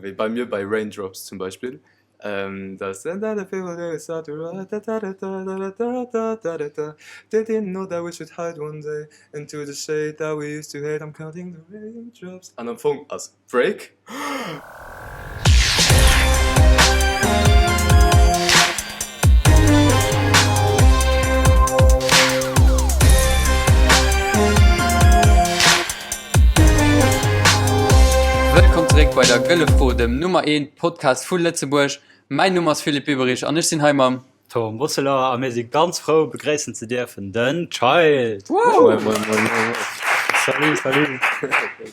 Wéi bei mir bei Raindrops zum Beispill, dat An am Fong ass Break. Wëllkomm zeréck bei der Gëlle Fro, dem Nummer 1 Podcast vu Lëtzebuerg. Mäin Numm ass Philippe Biberich an ech sinn hei mam. Tom Bosseler a mir si ganz frou begréissen ze dierfen den Child. Moin, moin, moin, moin. Salut, salut.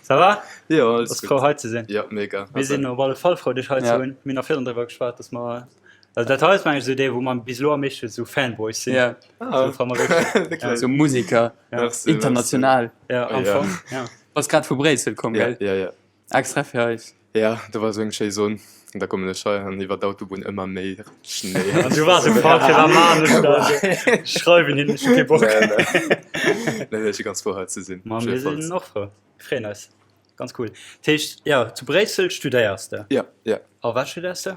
Ça va? Jo, alles Bass gutt. frou hei ze sinn? Jo, mega. Mir sinn op alle Fall frou dech hei ze Ja. hunn. Mir hunn nach virdrun driwwer geschwat, dass mer, also dat hei ass meng ech esou dee wou mer bis elo am meeschten esou Fanboys sinn. Ja. Ah, Esou fa mer wierklech. wierklech. Sou Musiker, Ja. Merci, merci. international. Ja, am Ja. Fong, ja. Bass grad vu Bréissel komm, Ja, gell? ja, ja. Extra fir eis. Ja, do war sou eng schéi Sonn an da kommen ech hei an iwwer d'Autobunn ëmmer méi Schnéi. An du waars esou, fuck, firwat maan ech dat? Ech schreiwen hinnen, ech hu kee Bock. Nee, nee. Nee, ech si ganz frou hei ze sinn. Ma mir sinn och frou, freeën eis. Ganz cool. Dat heescht, jo, zu Bréissel studéiers de? Ja, ja. A wat studéiers de?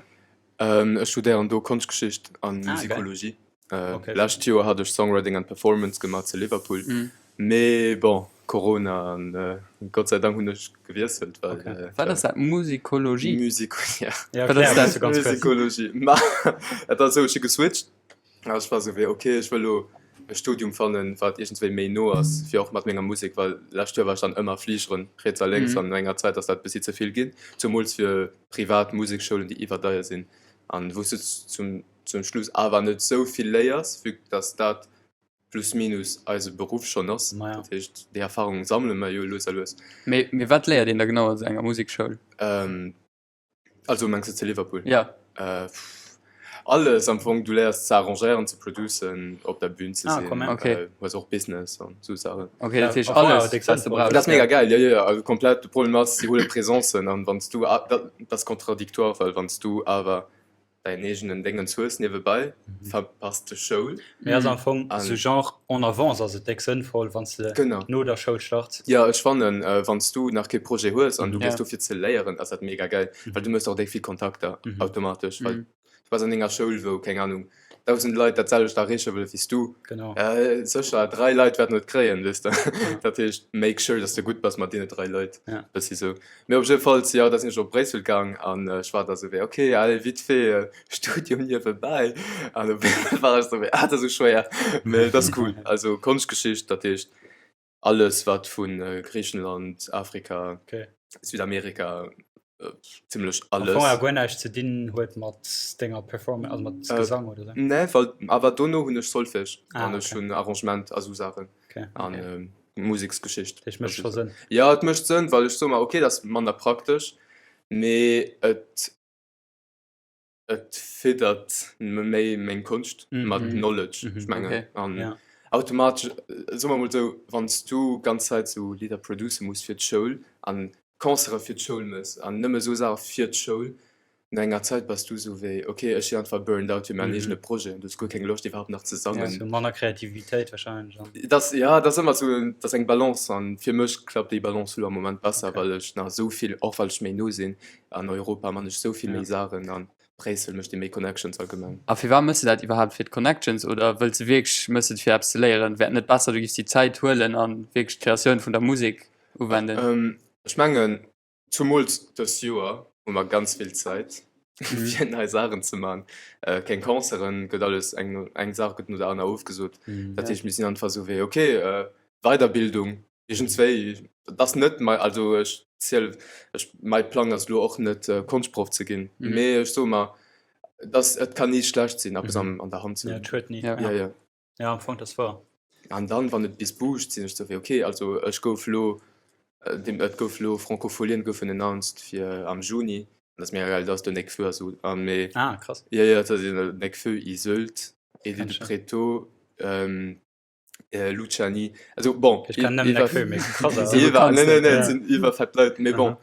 Ech studéieren do Konschtgeschicht an Ah, geil. Musikologie. Okay. Lescht Joer hat ech Songwriting and Performance gemaach zu Liverpool. Mee bon, Corona an Gott sei Dank hunn ech gewiesselt, well. Okay. Wat ass dat, Musikologie? Musik, ja. Ja, Wat ass erklär dat? mol so ganz kuerz. Musikologie. Ma et ass esou, ech hu geswitcht a ech war esou wéi, okay, ech wëll elo e Studium fannen, wat iergendswéi méi no ass, fir och mat menger Musek, well lescht Joer war ech dann ëmmer Fligeren, riets a lénks, an no enger Zäit ass dat e bëssi ze vill ginn, zumools fir privat Musekschoulen, déi iwwerdeier sinn an wou s de zum zum Schluss awer net esou vill léiers, vue dass dat plus minus eise Beruff schonn ass. Maja. Dat heescht, déi Erfahrung sammele mer jo lues a lues. Mee, mee wat léiert een da genau an esou enger Musekschoul? Also mengs de zu Liverpool? Ja. Alles am Fong, du léiers ze arrangéieren, ze producen, op der Bühn ze Ah, sinn, quand même. Okay. hues och Business an esou Saachen. Okay, dat heescht Am Fong awer alles, déck wat s de sënnvoll. brauchs. Dat ass mega gäil, jo, jo, jo, also komplett. De Problem ass, si huele Presencen an wann s du, dat ass contradictoire, well wann s du awer däin eegenen Déngens hues niewebäi, verpasst de Schoul. Mee ass am Fong An- sou genre en avance ass et déck sënnvoll, wann s de Genau. no der Schoul starts. Jo, ech fannen, wann s du nach kee Projet hues an du Ja. gees dofir ze léieren, ass dat mega gäil, well du méchs och déck vill Kontakter automatesch, well du bass an enger Schoul, wou, keng Ahnung, 1.000 Leit dat selwecht erreeche wëlle wéi s du. Genau. Sécher, 3 Leit wäerten et kréien, weess de. Dat heescht, make sure, dass de gutt bass mat deene 3 Leit. Ja. Bëssi sou. Mee op jiddefalls, jo, da sinn ech op Bréissel gaang an ech war da sou wéi, ok, allez, vite fait, Studium niewebäi. An op eemol war ech sou wéi, ah, dat ass esou schwéier. Mee et ass cool. Also Konschtgeschicht, dat heescht alles wat vu Griichenland, Afrika, Okay. Südamerika, zimmlech Am alles. Fong awer guer näischt ze dinn huet mat denger Performance, also mat Gesang oder sou. Nee, well awer dono hunn ech Solfège Ah, an ech okay. hunn Arrangement a sou Saachen. Okay. An Museksgeschicht. Dat mécht scho Sënn. Jo, et mécht Sënn, well ech soe mer, okay, dat ass manner praktesch, mee et et fiddert méi meng Konscht mat Knowledge, ech mengen. An automatesch, soe mer mol esou, wann s du ganz Zäit esou Lidder producë muss fir d'Schoul an Concerte fir d'Schoul mëss an nëmme esou Saache fir d'Schoul, No enger Zait bass du sou wéi, ok, ech sinn einfach burned out fir mäin eegene Projet an du hues guer keng Loscht iwwerhaapt nach ze sangen. Sou manner Kreativitéit wahrscheinlech an. Et ass, ja, et ass ëmmer sou, et ass eng Balance an fir mech klappt déi Balance elo am Moment besser, well ech nach esou vill, och well ech méi no sinn an Europa, man ech esou vill méi Saachen an Bréissel mécht ee méi Connections allgemeng. A firwat mëss de dat iwwerhaapt? Fir d'Connections oder wëlls de wierklech, mëss de et fir eppes ze léieren? Wär et net besser du giffs déi Zäit huelen an wierklech d'Kreatioun vun der Musek uwenden? Ech mengen Zumools dës Joer hu mer ganz vill Zäit fir nei Saachen ze man. Keng Concerten, gëtt alles eng eng Saach gëtt no der aner ofgesot. Dat heescht mir sinn einfach esou wéi ok Weiderbildung iergendswéi dat ass net mei also ech ziel ech mäi Plang ass elo och net Konschtproff ze ginn, mee ech soe mer dass et kann ni schlecht sinn eppes an der Hand ze Ja, hunn. et schued ni. Ja ja. Ja, am Fong, dat ass wouer. An dann, wann et bis buuscht, sinn ech sou wéi, ok, also ech gouf lo, et gouf lo Francofolien goufen announced fir am Juni, an dat ass mega geil, do ass den Nekfeu a sou, an mee. Ah, krass. Jo, jo, dat ass Nekfeu, Iseult, Eddy de Pretto, Luciani, also bon. Ech kennen nëmmen Nekfeu, mee krass awer. Iwwer, nee, nee, nee, et sinn iwwer fett Leit, mee bon,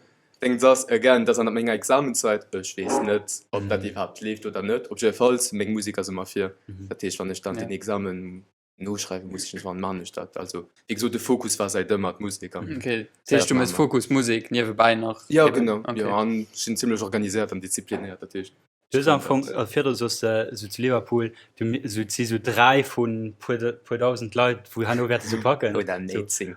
Dings ass, again, dat ass an menger Examenzäit, ech weess net, ob dat iwwerhaapt leeft oder net. Op jiddefalls, meng Musek ass ëmmer vir. Dat heescht, wann ech dann den Examen. Noschreiwe muss ech net, wann man ech dat. Also wéi gesot, de Fokus war säit ëmmer d'Musek an. Okay, dat heescht du mëss Fokus Musek niewebäi nach? Jo genau, jo an ech sinn zimmlech organiséiert an disziplinéiert, dat heescht. Du hues am Fong, virdru soos de esou zu Liverpool, du esou et si sou 3 vu puer puer 1.000 Leit wou herno wäerte sou packen. Oder nee 10.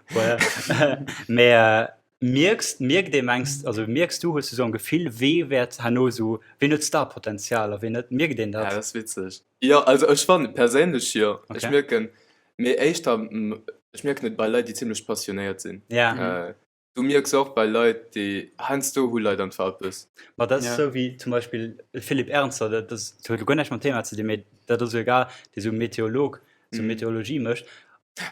Mä mierks, mierkt ee mengs, also mierks du, hues du sou am Gefill wee wäert herno sou, ween huet Starpotenzial a ween net, mierkt een dat? Ja dat ass witzeg. Jo, also ech fannen perséinlech jo. Ech Okay. mierken, mee éischter, ech mierken et bei Leit, déi zimlech passionéiert sinn. Ja. Du mierks och bei Leit, déi heiansdo hu Leit einfach eppes. Ma dat ass Ja. esou wéi zum Beispill de Philippe Ernzer, dat ass, dat huet elo guer näischt mam Thema ze dinn, mee dat ass esou egal, dee sou Meteorolog, sou Meteorologie mécht.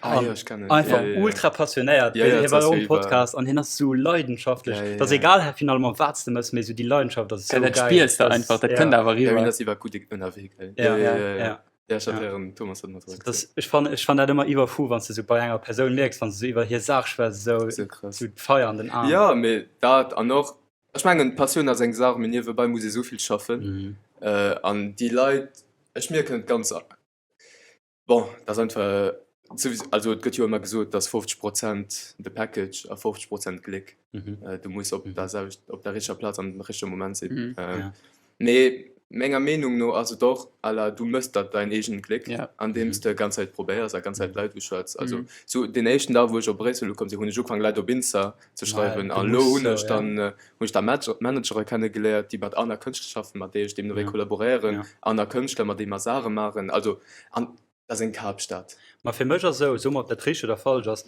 Ah, ja, ech kennen. Einfach ja, ja, ja. ultra passionéiert. Ja, ja, hie war och um Podcast an hien ass sou leidenschaftlech. Ja, ja, ja. egal finalement wat de mëss, mee sou déi Leidenschaft ass sou ja, dat spiers de einfach, dat ja. kënnt awer riwwer. Ja, ass iwwer gutt ënnerwee. Ja, ja, ja. ja, ja. Ja, ich ja. Thomas hat mat das, ich fand, ich fand dat ëmmer iwwer fu, wann du so bei enger Persoun mierks, wann du so iwwer hir Saach schwätz, so, so, so d'Feier an den Aen. Ja, mee dat an och, ech mengen Passioun ass eng Saach, mee niewebäi muss ee souvill schaffen. Mhm. Äh, an déi Leit, ech mierken et ganz Bon, dat ass einfach souwisou, also et gëtt jo ëmmer gesot, dass 50 Prozent de Package a 50 Prozent Gléck. Du muss op der selwecht, op der richteger Plaz am richtege Moment sinn. Mee menger Meenung no ass et och à la du mëss der däin eegent Gléck, andeems de ganz Zäit probéiers a ganz Zäit Leit uschwätz. Also sou deen éischten Dag, wou ech op Bréissel ukomm sinn, hunn ech ugefaangen Leit op Insta ze schreiwen a lo hunn ech dann hunn ech da Managere kennegeléiert, déi mat aner Kënschtler schaffen, mat déi ech deemno wéi kollaboréieren, aner Kënschtler, mat déi mer Saache maachen. Also an dat ass eng Kapstad. Ma fir mech ass esou, so mer ob dat richteg oder falsch ass,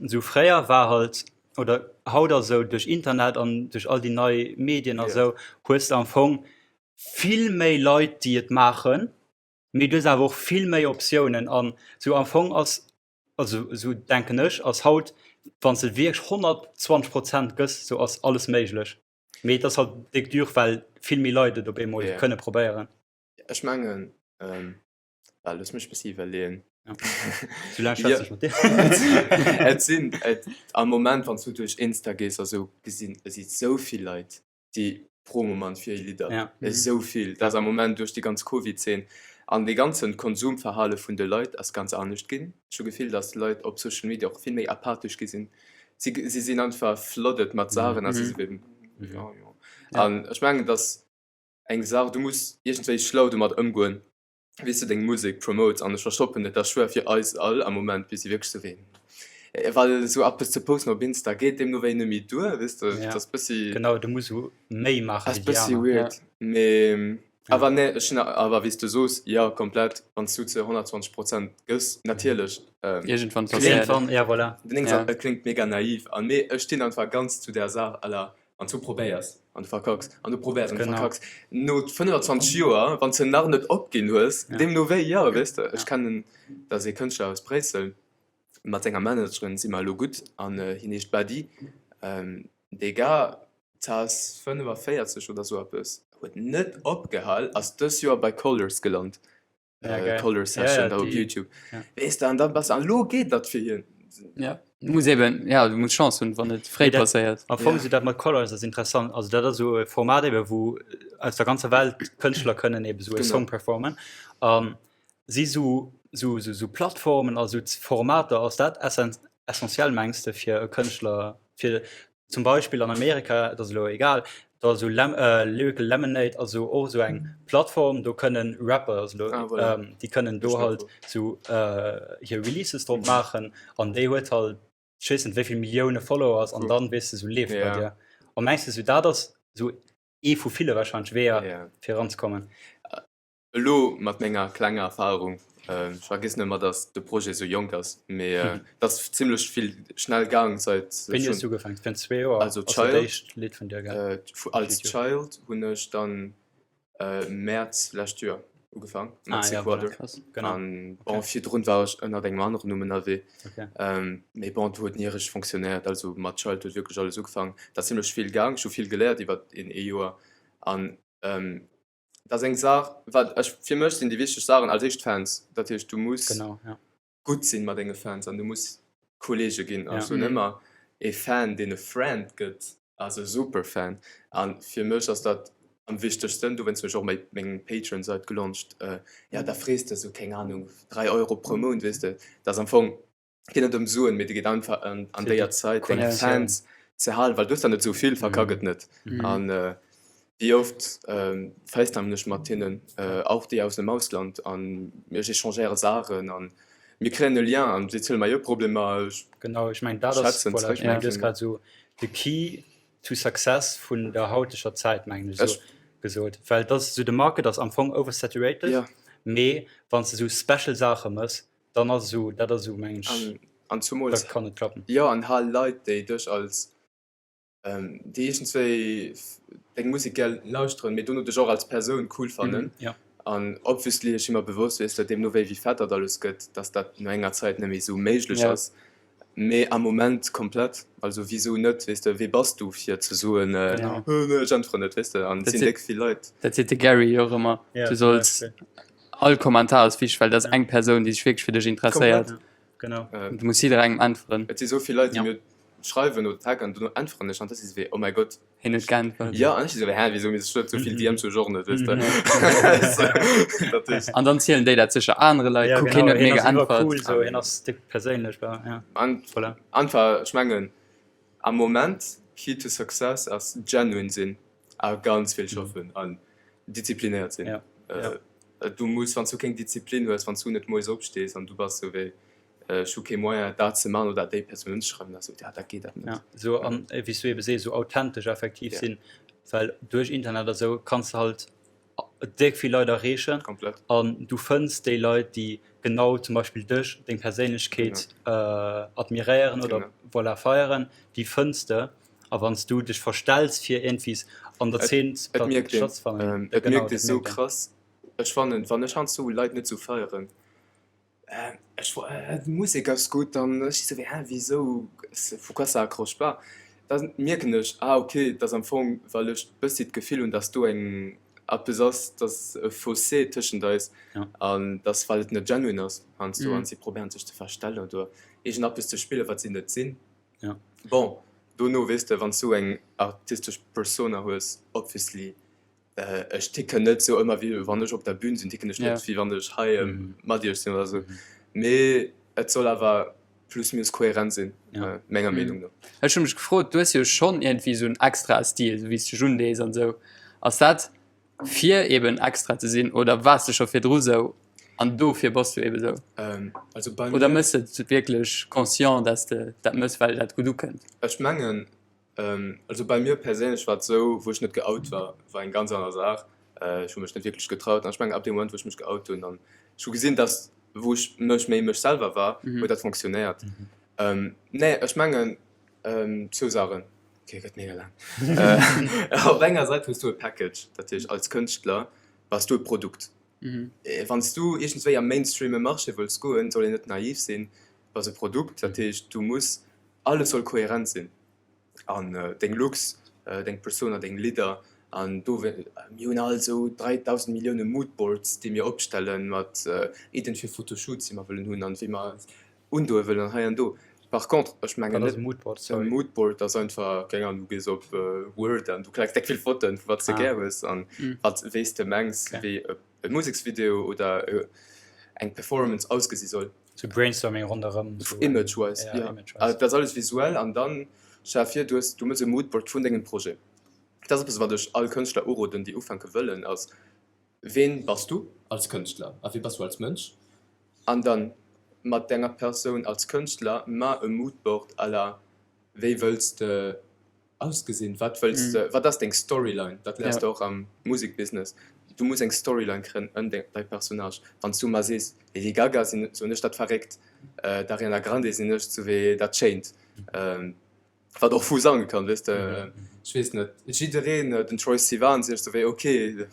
esou fréier war halt, oder haut ass esou, duerch Internet an duerch all déi nei Medien a sou, hues de am Fong vill méi Leit déi et maachen, mee du hues awer och vill méi Optiounen an esou am Fong ass also esou denken ech, ass haut, wann s de wierklech 120 Prozent gëss, sou ass alles méiglech. Mee et ass halt déck dur, well vill méi Leit et op eemol yeah. kënne probéieren. Ech mengen, ähm, well, looss mech bëssi iwwerleeën. Ja. Sou laang schwätze ech mat dir. Et sinn, et, am Moment, wann s du duerch Insta gees a sou, gesinn, et si sou vill Leit, déi Promo man fir hir Lidder, ja. esou vill, dat ass am Moment duerch déi ganz Covid-Zeen an dee ganzen Konsumverhale vun de Leit ass ganz anescht ginn. Ech hu Gefill, dass d'Leit op Social Media och vill méi apathesch gi sinn. Si si sinn einfach flooded mat Saachen a si si wéi, jo, jo. An ech mengen, dass eng Saach, du muss iergendwéi schlau domat ëmgoen. wéi s du deng Musek promotes an ech verstoppen et ass schwéier fir eis all am Moment bis si wierklech sou wéi well esou eppes ze posten op Insta geet deemno wéi net méi duer weess de ja. ass bëssi genau du muss sou méi maachen ass bëssi weird ja. mee awer nee ech hunn awer wéi s du soos jo komplett wann s du zu 120 Prozent gëss natierlech ähm, iergendwann passéiert iergendwann ja voilà den Dings ja. et kléngt mega naiv an mee ech stinn einfach ganz zu där Saach à la An du probéiers an du verkacks an du probéiers an du verkacks. No 25 Joer, wann s de nach net opginn hues, deemno wéi, jo, weess de. Ech kennen, dat ass ee Kënschtler aus Bréissel, mat senger Managerin si mer elo gutt an hien heescht Badi. Dee Gars, ass 45 oder sou eppes, huet net opgehal, ass dës Joer bei Colors gelant. Ja, geil. Color Session ja, da op die- YouTube. ja. Wees du, an dann bass an lo geet dat fir hien. Ja, du muss eben, ja, du muss Chance hunn, wann et fréi Nee, dat- passéiert. Am Fong Ja. sou dat mat Colors ass interessant. Also dat ass sou e Format eben, wou aus der ganzer Welt Kënschtler kënnen eben sou e Genau. Song performen. An si sou sou sou sou Plattformen a sou Formater, ass dat essen essentiell mengs de fir e Kënschtler fir zum Beispill an Amerika, et ass elo egal, do ass esou Lem Lyrical Lemonade ass esou och esou eng Plattform, do kënnen Rapper, also elo, Ah, voilà. ähm, déi kënnen do Ech halt sou hir Releases drop maachen an déi huet halt, ech weess net wéi vill Millioune Followers an Cool. dann weess de sou leeft bei Ja. dir. A mengs de sou dat ass sou ee vu ville wahrscheinlech Weeër Ja. fir eranzekommen? Elo mat menger klenger Erfahrung, ech vergiessen ëmmer dass de Projet esou jonk ass, mee et ass zimlech vill schnell gaang seit Wéini hues du ugefaangen? Virun zwee Joer Also ass dat Child éischt Lidd vun dir, gell? Als Child hunn ech dann Mäerz lescht Joer ugefaang mat Ah ja, Sequader voilà, krass, genau. an bon virdrun war ech ënnert engem aneren Numm ënnerwee, Okay. mee bon do huet ni richteg fonctionnéiert. Also mat Child huet wierklech alles ugefaang. Et ass zimlech vill gaang, ech hu vill geléiert iwwert een ee Joer an Dat ass eng Saach, wat ech, fir mech sinn déi wichteg Saachen als éischt d'Fans. Dat heescht, du muss Genau, ja. gutt sinn mat denge Fans an du muss Kollege ginn. Ech Ja. soen ëmmer, e Fan, deen e Friend gëtt, ass e Superfan. A fir mech ass dat. Am wichtegsten, dowéinst hunn ech och meng Patreon-Sait gelauncht, jo da frees de sou, keng Ahnung, 3 Euro pro Mount, weess de, dat ass am Fong, geet net ëm Suen, mee et geet einfach ëm an déier Zait deng Fans ze halen, well du hues der net sou vill, verkack et net. An wéi oft facetimen ech mat hinnen, och déi aus dem Ausland, an mir échangéiere Saachen an mir kréien e Lien an si ziele mer hir Problemer, ech Genau, ech mengen dat ass, voilà, ech mengen du hues grad esou de Key to success vun der hauteger Zäit mengen ech esou gesot, well dat ass esou, de Market ass am Fong oversaturated, Ja. mee wann s de esou special Saache mëss, dann ass esou, dat ass esou mengen ech, An, an zumools, da kann et klappen. jo, an hal Leit, déi dech als, déi iergendswéi deng Musek gär lauschteren, mee dono dech och als Persoun cool fannen. Ja. An obviously, ech si mer bewosst, weess de, deemno wéi wéi fett dat alles gëtt, dass dat no enger Zäit net méi esou méiglech Ja. ass. Mee am Moment komplett, also wisou net, weess de, wee bass du fir ze soen, Genau. nee ech äntweren net, weess de, an et Dat sinn seet déck vill Leit. dat seet de Gary jo och ëmmer, Ja, du zum solls Beispill. all Kommentar ass wichteg, well dat ass eng Persoun, déi sech wierklech fir dech interesséiert. Komplett. Genau. Du muss jidderengem äntweren. Et si sou vill Leit, déi Ja. mir schreiwen oder taggen an dono äntweren ech an dat si sou wéi, oh mäi Gott. Hien huet geäntwert. Jo, an ech si sou wéi, hä, wisou misst ech net sou vill DMs hu ech och net, weess de. Dat heescht. An dann zielen déi dat sécher anere Leit, Ja, kuck, hien genau, huet mir hien ass iwwer geäntwert. cool, sou, hien ass déck perséinlech, bla, ja, An voilà. einfach, ech mengen, am Moment, Key to Success ass genuine sinn a ganz vill schaffen an disziplinéiert sinn. Ja, ja. Du muss, wann s du keng Disziplin hues, wann s du net moies opstees an du bass sou wéi, ech hu kee Moyen dat ze man oder déi Persoun unzeschreiwen, da sou, ja dat geet dat net. Ja, sou an wéi s du ebe sees, sou authentesch effektiv Ja. sinn, well duerch Internet a sou kanns de halt déck vill Leit erreechen Komplett. an du fënns déi Leit, déi genau zum Beispill dech, deng Perséinlechkeet admiréieren oder Genau. voilà feieren, déi fënns de. A wann s du dech verstells fir iergendwies an der Zeen Et mierkt een, stattzefannen, et genau, mierkt ee dat sou mierkt een. krass. Ech fannen, wann ech heiansdo Leit net sou feieren, Ech wo d'Musek ass gutt an ech si sou wéi, hä wisou, pourquoi ça accroche pas? Da mierken ech, ah ok, et ass am Fong well ech bëssi d'Gefill hunn, dass do eng eppes ass, dass e Fossé tëschent eis an dass well et net genuine ass heiansdo an si probéieren sech ze verstellen oder iergendeppes ze spillen, wat si net sinn. Bon, dono weess de, wann s du eng artistesch Persona hues, obviously Ech ticken net sou ëmmer wéi wann ech op der Bühn sinn, ticken ech net wéi wann ech hei mat iech sinn oder sou. Mee et soll awer plus minus kohärent sinn, menger Meenung no. Ech hu mech gefrot, du hues jo schonn iergendwéi sou en extrae Stil, sou wéi s de dech undees an sou. Ass dat fir eben extra ze sinn oder waars de scho virdru sou an dofir bass du eben sou? Also bei Oder mir. méchs de et wierklech conscient, dass de dat méchs, well dat gutt ukënnt? Ech mengen, Also bei mir perséinlech war et esou, wou ech net geout war, war eng ganz aner Saach. Ech hu mech net wierklech getraut an ech mengen ab deem Moment wou ech mech geout hunn an ech hu gesinn, dass wou ech mech méi mech selwer war, huet dat fonctionnéiert. Nee ech mengen zwou Saachen, ok gëtt mega laang. Op enger Säit hues du e Package, dat heescht als Kënschtler bass du e Produkt. Wann s du iergendswéi am mainstreame Marché wëlls goen, soll een net naiv sinn, bass e Produkt, dat heescht du muss, alles soll kohärent sinn. an deng Looks, deng Persona, deng Lidder an do mir hunn all esou 3.000 Millioune Moodboards déi mir opstellen mat Idden fir Photoshoots déi mer wëllen hunn an wéi mer eis undoe wëllen an hei an do. Par contre ech mengen Wat ass net e Moodboard? e Sorry. Moodboard ass einfach keng Ahnung du gees op Word an du klecks déck vill Fotoen vu wat s de Ah. gär hues an wat wéi s de mengs Okay. wéi e Museksvideo oder eng Performance ausgesi soll. Sou Brainstorming ronderëm sou eng Image-wise, ja, jo. image-wise. Also dat ass alles visuell an dann stell der vir, du hues, du mëss e Moodboard vun dengem Projet. Dat ass eppes, wat ech all Kënschtler uroden, déi ufänke wëllen, ass, Ween bass du als Kënschtler a wee bass du als Mënsch? An dann mat denger Persoun als Kënschtler, ma e Moodboard à la wéi wëlls de Ausgesinn? Wat wëlls de, wat ass deng Storyline? Dat léiers de och am Musekbusiness. Du muss eng Storyline kréien ëm däi Personnage. Wann s du mar sees, Lady Gaga sinn, soen ech dat Verréckt, d'Ariana Grande sinn ech, sou wéi dat Schéint, wat och vu sange kann, weess de. Ech weess net, jiddereen, den Troye Sivan sinn ech, sou wéi ok,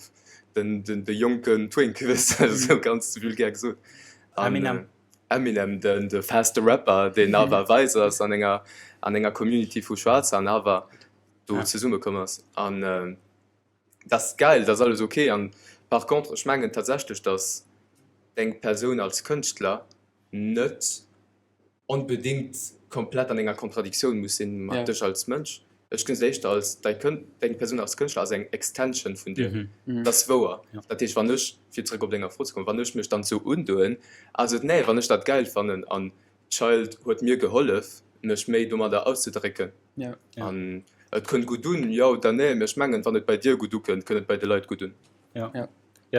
den, de jonken Twink, weess de, sou ganz vulgär gesot. Eminem. Eminem, den de feste Rapper, deen awer wäiss ass an enger an enger Community vu Schwaarzer an awer do zesumme komm ass. An dat ass gäil, dat ass alles ok. An par contre, ech mengen tatsächlech, datt deng Persoun als Kënschtler net onbedéngt komplett an enger Kontradiktioun muss sinn mat dech als Mënsch. Ech gesinn et éischter als däi Kën deng Persoun als Kënschtler ass eng Extension vun dir. Dat ass wouer. Dat heescht, wann ech, fir zrëck op denger Fro ze kommen, wann ech mech dann esou undoen, ass et, nee, wann ech dat gäil fannen an Child huet mir gehollef, mech méi domadder auszedrécken an et kënnt gutt un, jo oder nee, mee ech mengen, wann et bei dir gutt ukënnt, kënnt et bei de Leit gutt un. Ja, ja,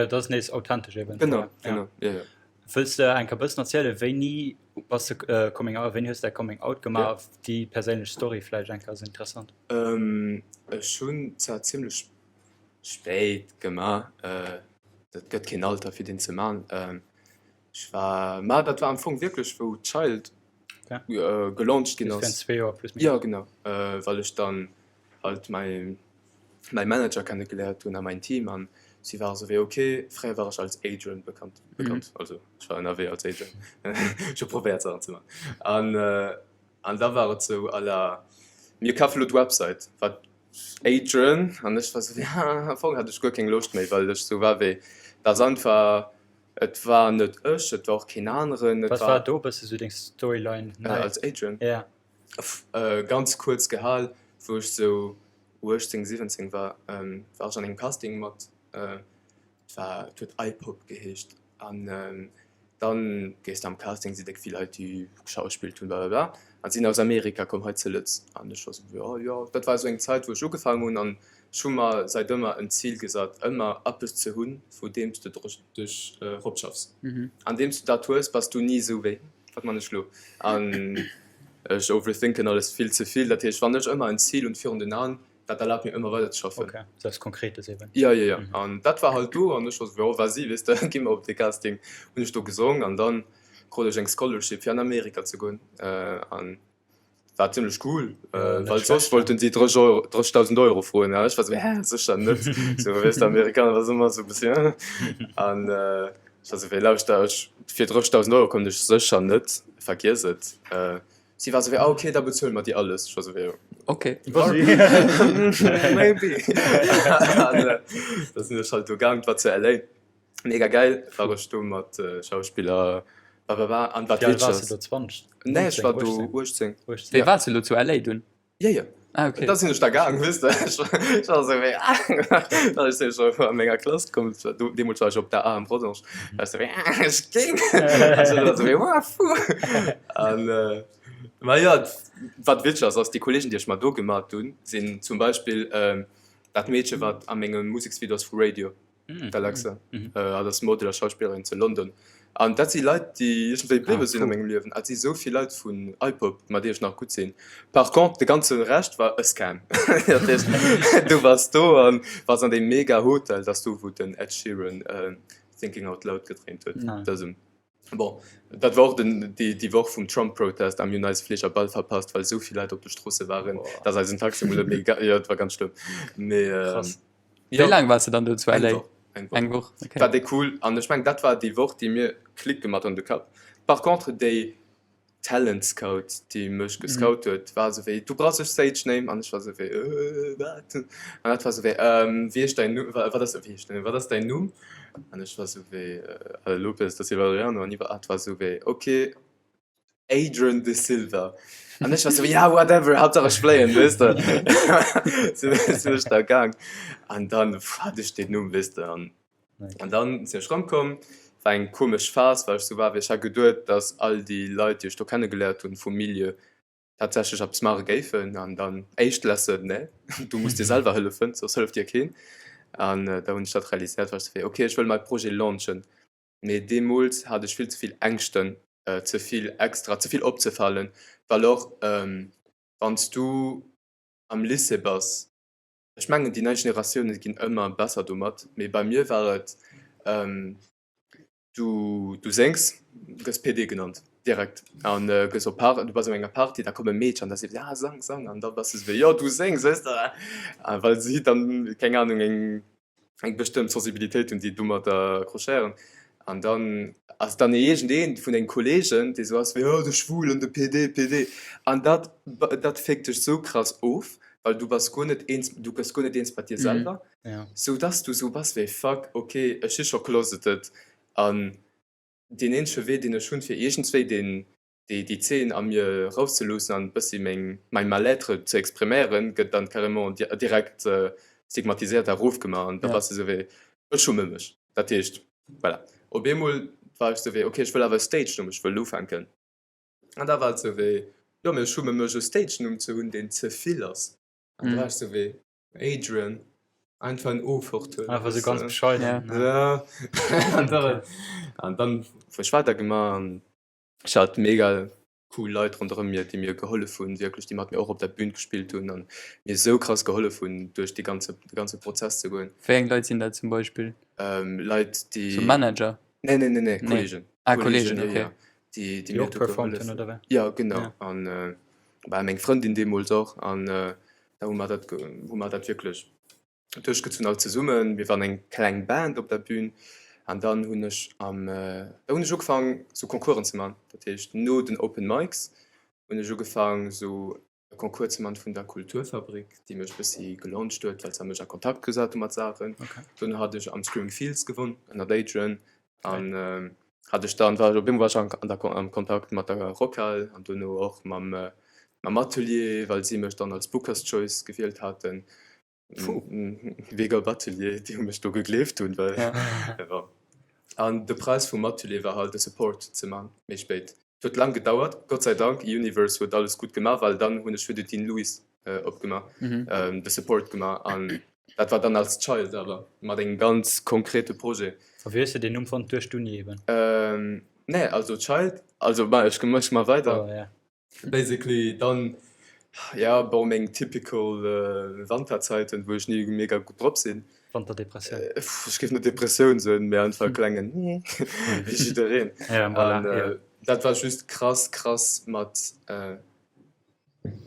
dat ass nees authentesch eben. Genau, genau, jo, jo. Wëlls de enker bëssen erzielen, wéini bass de Coming Out, wéini hues de däi Coming Out gemaach? Déi perséinlech Story vläicht enker ass interessant. Ech hunn zwar zimmlech spéit gemaach, et gëtt keen Alter fir deen ze man. Ech war, ma dat war am Fong wierklech wou Child gelaunched ginn ass. Jo genau, well ech dann halt mäi mäi Manager kenne geléiert hunn a mäin Team an si ware sou wéi ok, fréier war ech als Adrian bekannt bekannt, also ech war ënnerwee als Adrian, ech hu probéiert Saachen ze man an an da war et sou à la mir kafe lo d'Website wat Adrian an ech war sou wéi haa, am Fong hat ech guer keng Loscht méi, well ech sou war wéi dat ass einfach et war net ech, et war och keen aneren, et Wat war do e bësse sou deng Storyline? Als Adrian? Ja. Ganz kuerz gehal, wou ech sou 18, 17 war, war ech an engem Casting mat, et war, et huet iPop geheescht an dann gees de am Casting, si déck vill Leit déi geschauspillt hunn blablabla an sinn aus Amerika komm hei ze Lëtz an ech war sou jo jo, dat war sou eng Zait wou ech ugefaangen hunn an ech hu mer seit ëmmer en Zil gesat ëmmer eppes ze hunn vu deems de dech eropschaffs, andeems du dat hues bass du ni sou wéi wat man ech lo an Ech overthinken alles vill ze vill. Dat heescht, wann ech ëmmer en Zil hunn virun den Aen, dat erlaabt mir ëmmer weider ze schaffen. Ok, sou eppes Konkretes eben. Jo, jo, jo. An dat war halt do an ech war sou, jo, vas-y, weess de, gi mer op dee Casting. Hunn ech do gesong an dann krut ech eng Scholarship fir an Amerika ze goen an war zimmlech cool, well soss wollten si 30 Euro, 30.000 Euro froen an ech war sou, hä, sécher net. Sou, weess de, Amerikaner, dat ass ëmmer sou e bëssi, an ech war sou wéi, lauschter, ech, fir 30.000 Euro kommen ech sécher net. Vergiess et. Si war sou wéi, ah ok, da bezuele mer dir alles. Ech war sou wéi, Ok. Maybe. An da sinn ech halt do gaang, et war zu LA, mega gäil, war ech do mat Schauspiller, bababa. An wat Wéi al waars witzeg de ass, do? 20? Nee, ech 19, war do 18? 18. 18. Wéi waars du elo zu LA dunn? Ja, ja. Ah, okay. Da sinn ech da gaang, weess de. Ech war esou wéi, ah, well ech sinn scho a menger Klass komm, do, deemools war ech op der A am Rodange, war ech esou wéi, ah, ech ginn. An ech war esou wéi, wow, fu. An, ma jo, wat witzeg ass, ass déi Kolleegen, déi ech mer do gemat hunn, sinn zum Beispill dat Meedche, wat a mengem Museksvideo ass vu Radio. D'Alexa, hatt ass Model a Schauspillerin zu London. An dat si Leit, déi iergendwéi bliwwe sinn a mengem Liewen. Et si sou vill Leit vun iPop, mat deenen ech nach gutt sinn. Par contre, de ganze Rescht war e Scam. Dat heescht, du bass do an bass an deem mega Hotel, dat ass do, wou den Ed Sheeran Thinking Out Loud gedréint huet. Dësem. Bon, dat war och den, déi, déi Woch vum Trump-Protest a mir hunn eise Fliger bal verpasst, well esou vill Leit op de Stroosse waren, dass eisen Taxi mol net méi ga, jo, et war ganz schlëmm. Mee, Krass. jo. Wéi laang waars de dann do zu Eng LA? Woch, eng Woch. Eng Woch, okay. War déi cool an ech mengen, dat war déi Woch, déi mir Klick gemaach huet an de Kapp. Par contre, déi Talent Scout déi mech gescout huet war esou wéi du brauchs e Stage Name an ech war esou wéi äh wat? An dat war esou wéi ähm wéi heescht däin Numm wat ass wéi heescht däin Numm wat ass däin Numm? An ech war esou wéi äh Lopez da Silva Adriano an iwwer hat war esou wéi ok Adrian de Silva an ech war esou wéi ja whatever Haaptsaach ech fléien weess de sinn sinn ech da gaang an dann hat ech deen Numm weess de an An dann sinn ech erëmkomm, war eng komesch Phas, well ech sou war wéi, ech hat geduet, dass all déi Leit, déi ech do kennegeléiert hunn vum Milieu, tatsächlech eppes maache géifen. An dann, éischt Lesson, nee, du muss dir selwer hëllefen, soss hëlleft dir keen. An da hunn ech dat realiséiert, war ech sou wéi, okay, ech wëll mäi Projet launchen. Mee deemools hat ech vill ze vill Ängschten, ze vill extra, ze vill opzefalen, well och wann s du am Lycée bass, Ech mengen déi nei Generatioune ginn ëmmer besser domat, mee bei mir war et, du du séngs, gëss PD genannt direkt an gëss op Par, du bass op enger Party, da komme Meedchen an da si se, ah sang, sang an da bass du sou wéi, jo du séngs, weess de, a well si dann, keng Anung, eng eng bestëmmt Sensibilitéit hunn, déi domadder accrochéieren an dann ass dann iergendeen vun denge Kolleegen, dee sou ass wéi, oh de Schwulen, de PD, PD an dat dat féckt dech sou krass of, well du bass guer net eens, du gëss guer net eens mat dir selwer, sou dass du sou bass wéi, fuck, ok, ech si scho closeted an deen eenzege Wee, deen ech hunn, fir iergendswéi deen. Déi déi Zeen a mir erauszeloossen an e bëssi meng mäi Mal-être ze expriméieren, gëtt dann carrément direkt stigmatiséiert a erofgemaach an da bass de sou wéi, ech schumme mech. Dat heescht, voilà, op eemol war ech sou wéi, ok, ech wëll awer e Stage-Numm, ech wëll ufänken. An da war et sou wéi, jo, mee ech schumme mech e Stage-Numm ze hunn, deen ze vill ass. An da war ech sou wéi, Adrian, einfach en O fort huelen. Einfach sou ganz bescheiden. Ja. An dann hu ech weidergemaach an Ech hat mega cool Leit ronderëm mir, déi mir gehollef hunn, wierklech, déi mat mir och op der Bühn gespillt hunn an mir esou krass gehollef hunn, duerch dee ganze, de ganze Prozess ze goen. Wéi eng Leit sinn dat zum Beispill? Leit, déi. Sou Manager? Nee, nee, nee, nee, Kollegen. Ah, Kollegen, okay. Jo, jo, déi, déi mir och performt hunn, oder wéi? Jo, genau. An bah, meng Frëndin deemools och. An da hu mer dat, hu mer dat wierklech duerchgezunn all zesummen. Mir waren eng kleng Band op der Bühn an dann hunn ech am da hunn ech ugefaang sou Concoursen ze man. Dat heescht no den Open Mics hunn ech ugefaang sou e Concours ze man vun der Kulturfabrik, déi mech bëssi gelauncht huet, well se mech a Kontakt gesat hu mat Saachen. Dunn hat ech am Screaming Fields gewonn ënnert Adrian an hat ech dann war ech op eemol war ech an der am Kontakt mat der Rockhal an dono och mam mam Atelier, well si mech dann als Booker's Choice gewielt haten. Big up Atelier, déi hu mech do gegleeft hunn, well ja. An de Präis vum Atelier war halt e Support ze man méi spéit. Et huet laang gedauert, Gott sei Dank, Universe huet alles gutt gemaach, well dann hunn ech fir de Dean Lewis opgemaach, de Support gemaach an dat war dann als Child awer mat engem ganz konkrete Projet. A wéi hues de deen Numm fonnt? Duerch d'Uni eben? Nee, also Child, also ma ech ech ma weider. Oh ja. Basically dann ja bon meng typical Wanterzeiten wou ech ni mega gutt drop sinn. Wanterdepressioun. Ech géif net Depressioun soen, mee einfach e klengen wéi jiddereen. Ja voilà, ja. Dat war just krass krass mat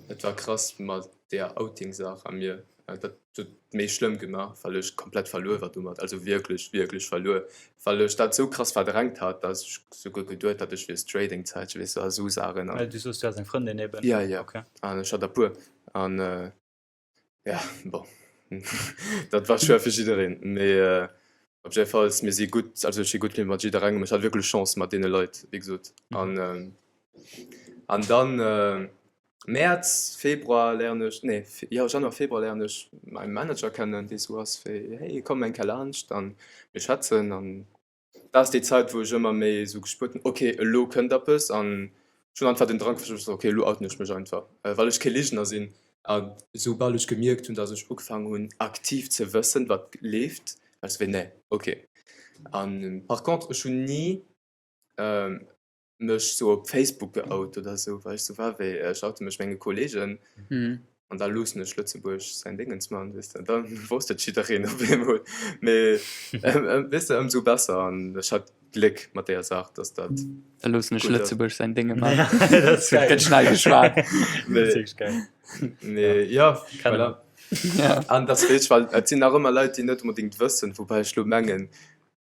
et war krass mat deeër Outing-Saach a mir. Dat huet méi schlëmm gemaach, well ech komplett verluer war domat, also wierklech, wierklech verluer, well ech dat sou krass verdrängt hat, dass ech souguer geduet hat, ech wier straight eng Zäitche, weess de, a sou Saachen. Well du soos, du has eng Frëndin eben. Ja, ja, an ech hat der puer an ja, bon, dat war schwéier fir jiddereen, mee op jiddefalls, mir si gutt, also ech si gutt mat jidderengem, ech hat wierklech Chance mat deene Leit, wéi gesot, an an dann. Mäerz, Februar léieren ech, nee, jo, Januar, Februar léieren ech mäi Manager kennen, dee sou ass wéi, hey, komm eng Kéier laanscht an mir schwätzen. An dat ass déi Zäit, wou ech ëmmer méi esou gespuert hunn, ok, elo kënnt eppes. An ech hunn einfach den Drang verspürt, ok, elo outen ech mech einfach, well ech kee Ligener sinn. A soubal ech gemierkt hunn, datt ech ugefaangen hunn, aktiv ze wëssen, wat leeft, war ech sou wéi, nee, ok. An par contre, ech hunn ni mech sou op Facebook geout oder sou, well ech sou war wéi, ech oute mech menge Kollegen an da loossen ech Lëtzebuerg säin Déngens man, weess de, da wosst et jiddereen op eemol. Mee weess de, ëmsou besser an ech hat Gléck mat deeër Saach, dass dat. Da loossen ech Lëtzebuerg säin Dénge man. Dat gëtt schnell geschwat. Mee jo, voilà. An dat weess ech, well et sinn nach ëmmer Leit, déi net onbedéngt wëssen, woubäi ech lo mengen,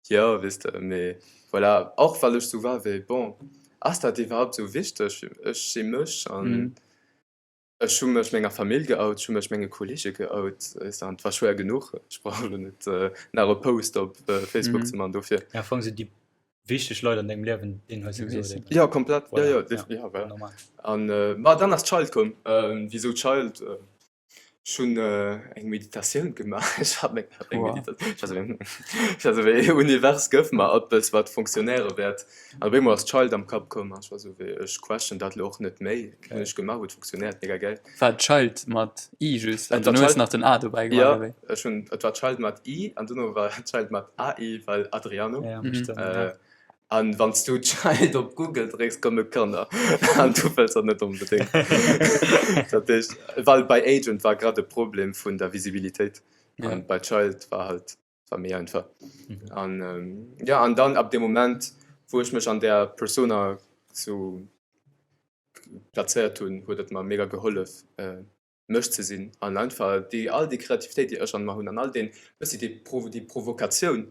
Jo, weess de, mee voilà, och well ech sou war wéi, bon, ass dat iwwerhaupt sou wichteg? Ech si mech an ech hu mech menger Famill geout, ech hu mech menge Kollege geout, weess de, an et war schwéier genuch. Ech brauch elo net nach e Post op Facebook ze man dofir. Ja, am Fong sinn déi wichteg Leit an dengem Liewen, deenen hues de gesot eben. Jo, komplett, jo, jo, jo, voilà. An ma dann ass d'Child komm. Wisou Child? Ech hunn eng Meditatioun gemaach. Ech hat eng Meditatioun. Ech war sou wéi, Univers gëff mer eppes wat fonctionnéiere wäert. An op eemol ass Child am Kapp komm an ech war sou wéi, ech question dat elo och net méi. Hunn ech gemaach, huet fonctionnéiert, mega gäil. War Child mat i just an dunn hues de nach den a dobäi gemaach oder wéi? Jo, ech hunn, et war Child mat i an duerno war Child mat ai, well Adriano. An wann s du Child op Google drécks, komme Kanner. An du wëlls dat net onbedéngt. Dat heescht, well bei Agent war grad e Problem vun der Visibilitéit. An bei Child war halt, war méi einfach. An jo, an dann ab deem Moment, wou ech mech an där Persona sou plazéiert hunn, huet et mer mega gehollef, mech ze sinn an einfach déi all déi Kreativitéit déi ech an mer hunn an all deen bëssi déi Provo déi Provokatioun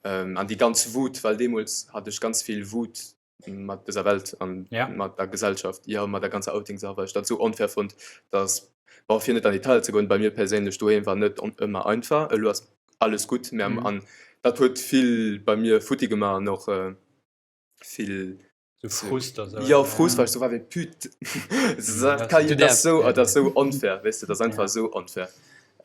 an déi ganz Wut, well deemools hat ech ganz vill Wut mat dëser Welt an Ja. mat der Gesellschaft, jo mat der ganzer Outing-Saach, well ech dat esou onfair fonnt, dass, bon fir net an Detail ze goen, bei mir perséinlech doheem war net ëmmer einfach, elo ass alles gutt, mä an dat huet vill bei mir futti gemaach an och vill. So Frust oder so. Jo, Frust, well ech sou war wéi, Put, dat ka jo, dat ass sou, dat ass sou onfair, weess de, dat ass einfach sou onfair.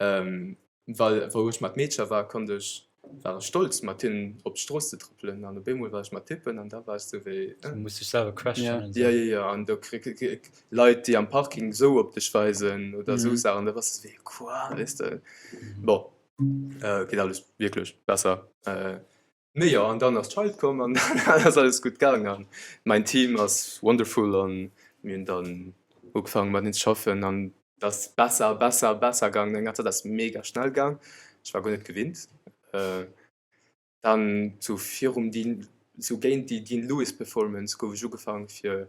Well wou ech mat Meedcher war, konnt ech, war ech stolz mat hinnen op d'Strooss ze trëppelen an op eemol war ech mat Typen an da war ech sou wéi. Du muss dech selwer questionen. Jo, jo, jo, an do Leit, déi am Parking sou op dech weisen oder sou Saachen, da bass de sou wéi, quoi, weess de. Bon, geet alles wierklech besser. Mee jo, an dann ass d'Child komm an dann ass alles gutt gaang an mäin Team ass wonderful an mir hunn dann ugefaangen mateneen ze schaffen an et ass besser a besser a besser gaangen. Eng ganz Zäit ass mega schnell gaang, ech war guer net gewinnt. Dann sou virum Dean, sou géint déi Dean Lewis Performance gouf ech ugefaangen fir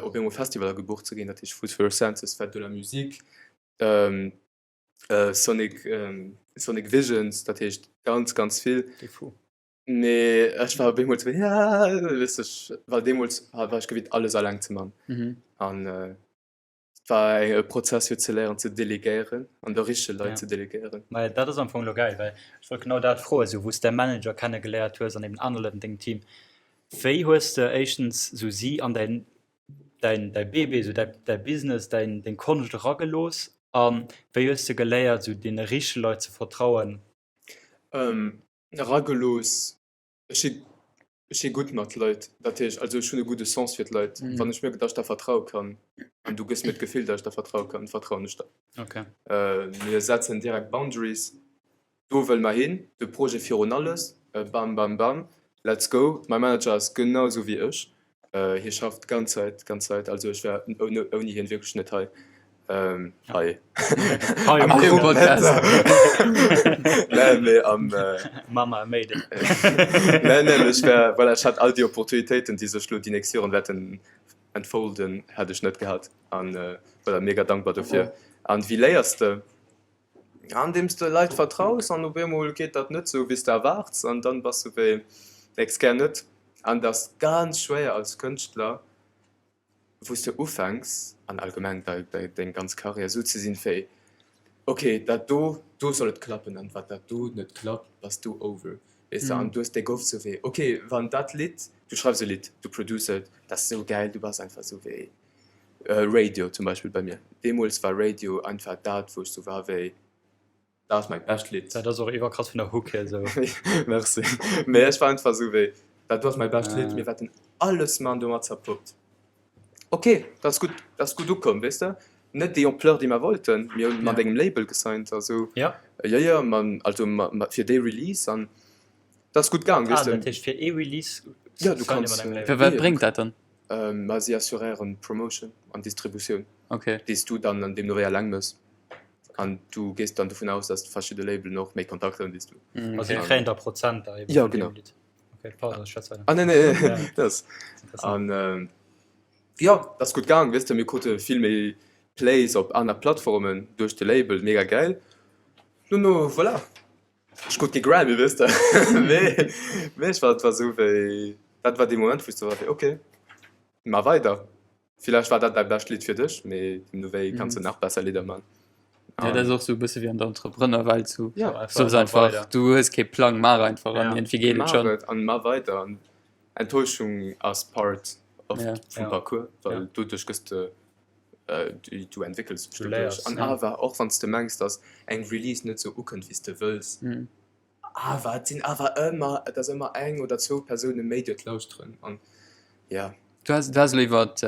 op eemol Festivaler gebucht ze ginn, dat heescht Food for Your Senses, Fête de la Musique, Sonic Sonic Visions, dat heescht ganz ganz vill. Mee ech war op eemol sou ja weess ech, well deemools war ech gewinnt alles alleng ze man an et war e Prozess fir ze léieren ze delegéieren an de richtege Leit ze delegéieren. Maja dat ass am Fong elo gäil, well ech wollt genau dat froen, sou wou s däi Manager kenne geléiert hues an eben aner Leit an dengem Team, wéi hues de éischtens sou si an däin däin däi Bébé, sou däi däi Business, däin deng Konscht eragelooss a wéi hues de geléiert, sou deene richtege Leit ze vertrauen? Eragelooss, ech si ech si gutt mat Leit, dat heescht also ech hunn e gudde Sens fir d'Leit. Wann ech mierken, datt ech der vertraue kann an du gëss mir d'Gefill, datt ech der vertraue kann, vertrauen ech der. Okay. Mir setzen direkt Boundaries, Do wëlle mer hin, de Projet virun alles, bam bam bam, let's go. Mäi Manager ass genau esou wéi ech, hie schafft d'ganz Zäit, d'ganz Zäit, also ech wär ouni hien wierklech net hei, hei am Podcast, nee mee am, Mama made it, nee nee ech wär, voilà, ech hätt all déi Opportunitéiten, déi sech elo déi nächst Joren wäerten entfolden, hätt ech net gehat an voilà, mega dankbar dofir. An wéi léiers de? Andeems de Leit vertraus an op eemol geet dat net sou wéi s de erwaarts an dann bass du wéi ex gär net. An et ass ganz schwéier als Kënschtler wou s de ufänks an allgemeng dei deng ganz Karriär sou ze sinn wéi ok dat do do soll et klappen an wat dat do net klappt bass du over weess de an du hues déck oft sou wéi ok wann dat Lidd du schreifs e Lidd du produce et dat ass sou gäil du bass einfach sou wéi Radio zum Beispill bei mir. Deemools war Radio einfach dat, wou ech sou war wéi, dat ass mäi bescht Lidd. Dat ass och iwwerkrass vun der Hook hier sou. Merci. Mee ech war einfach sou wéi, dat do ass mäi bescht Lidd, mir wäerten alles man domat zerpuppt. Ok, dat ass gutt, dat ass gutt ukomm, weess de. Net déi Ampleur, déi mer wollten. Mir hunn mat engem Label gesigned a sou. Ja. Jo, jo, ma also ma fir déi Release an dat ass gutt gaang, weess de. Ah, dat heescht fir ee Release Ja, du kanns. Fir wat bréngt dat dann? Ma si assuréieren Promotion an Distributioun, okay. déi s du dann an deemno wéi eleng mëss. An du gees dann dovun aus, dass verschidde Labelen och méi Kontakter hunn wéi s du. Mm, okay. Also si kréien da Prozenter eben ja, genau. Lidd. Okay, pardon, ech schwätz weider. Ah, nee, nee, ja. das. An ähm, ja, dat ass gutt gaang, weess de, mir krute vill méi Plays op aner Plattformen duerch de Label, mega gäil. Dono, voilà. Ech krut kee Grammy, weess de, mee mee ech war, et war esou wéi, dat war dee Moment, wou ech sou war wéi, ok, mar weider. Villäicht war dat däi bescht Lidd fir dech, mee deemno wéi kanns de nach besser Lidder man. Ja, dat ass och sou e bësse wéi an der Entrepreneurwelt, sou soss einfach, du hues kee Plang, maach einfach an iergendwéi geet et schonn. Maach et an mar weider an Enttäuschung ass part of vum Parcours, well doduerch gëss de du entwéckels dech doduerch an awer och wann s de mengs dass eng Release net sou ukënnt wéi s de wëlls, awer et sinn awer ëmmer, et ass ëmmer eng oder zwou Persoune méi déi et lauschteren an jo. Du has du has elo iwwert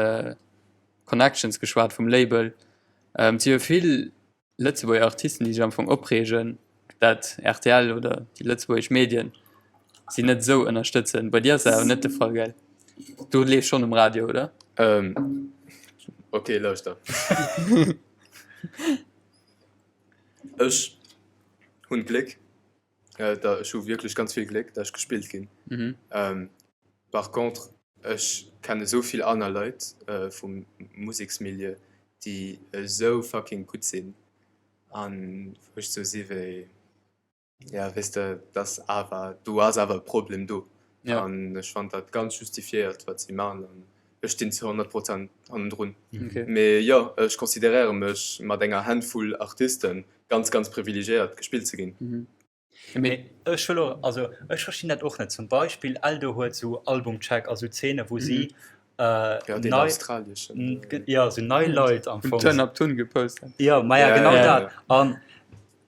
Connections geschwat vum Label. Et si jo vill Lëtzebuerger Artisten, déi sech am Fong opreegen, dat rtl oder déi lëtzebuergesch Medien si net esou ënnerstëtzen. Bei dir ass dat awer net de Fall, gell? Du leefs schonn um Radio, oder? Ähm, ok, lauschter. Ech hunn Gléck, da ech hu wierklech ganz vill Gléck, dat ech gespillt ginn. Par contre, ech kenne sou vill aner Leit vum Museksmilieu, déi esou fucking gutt sinn an wou ech sou si wéi, ja weess de, dat ass awer, do ass awer e Problem do. An ech fannen dat ganz justifiéiert wat si maachen an ech stinn zu 100 Prozent hannendrun. Mee jo, ech consideréiere mech mat enger Handfull Artisten ganz, ganz privilegiéiert gespillt ze ginn. Mee ech wëll och, also ech verstinn dat och net. Zum Beispill Eldo huet sou Albumcheck a sou Zeene wou si nei, jo sou nei Leit am Fong. Turn Up Tun gepost hat. Jo, maja genau dat. An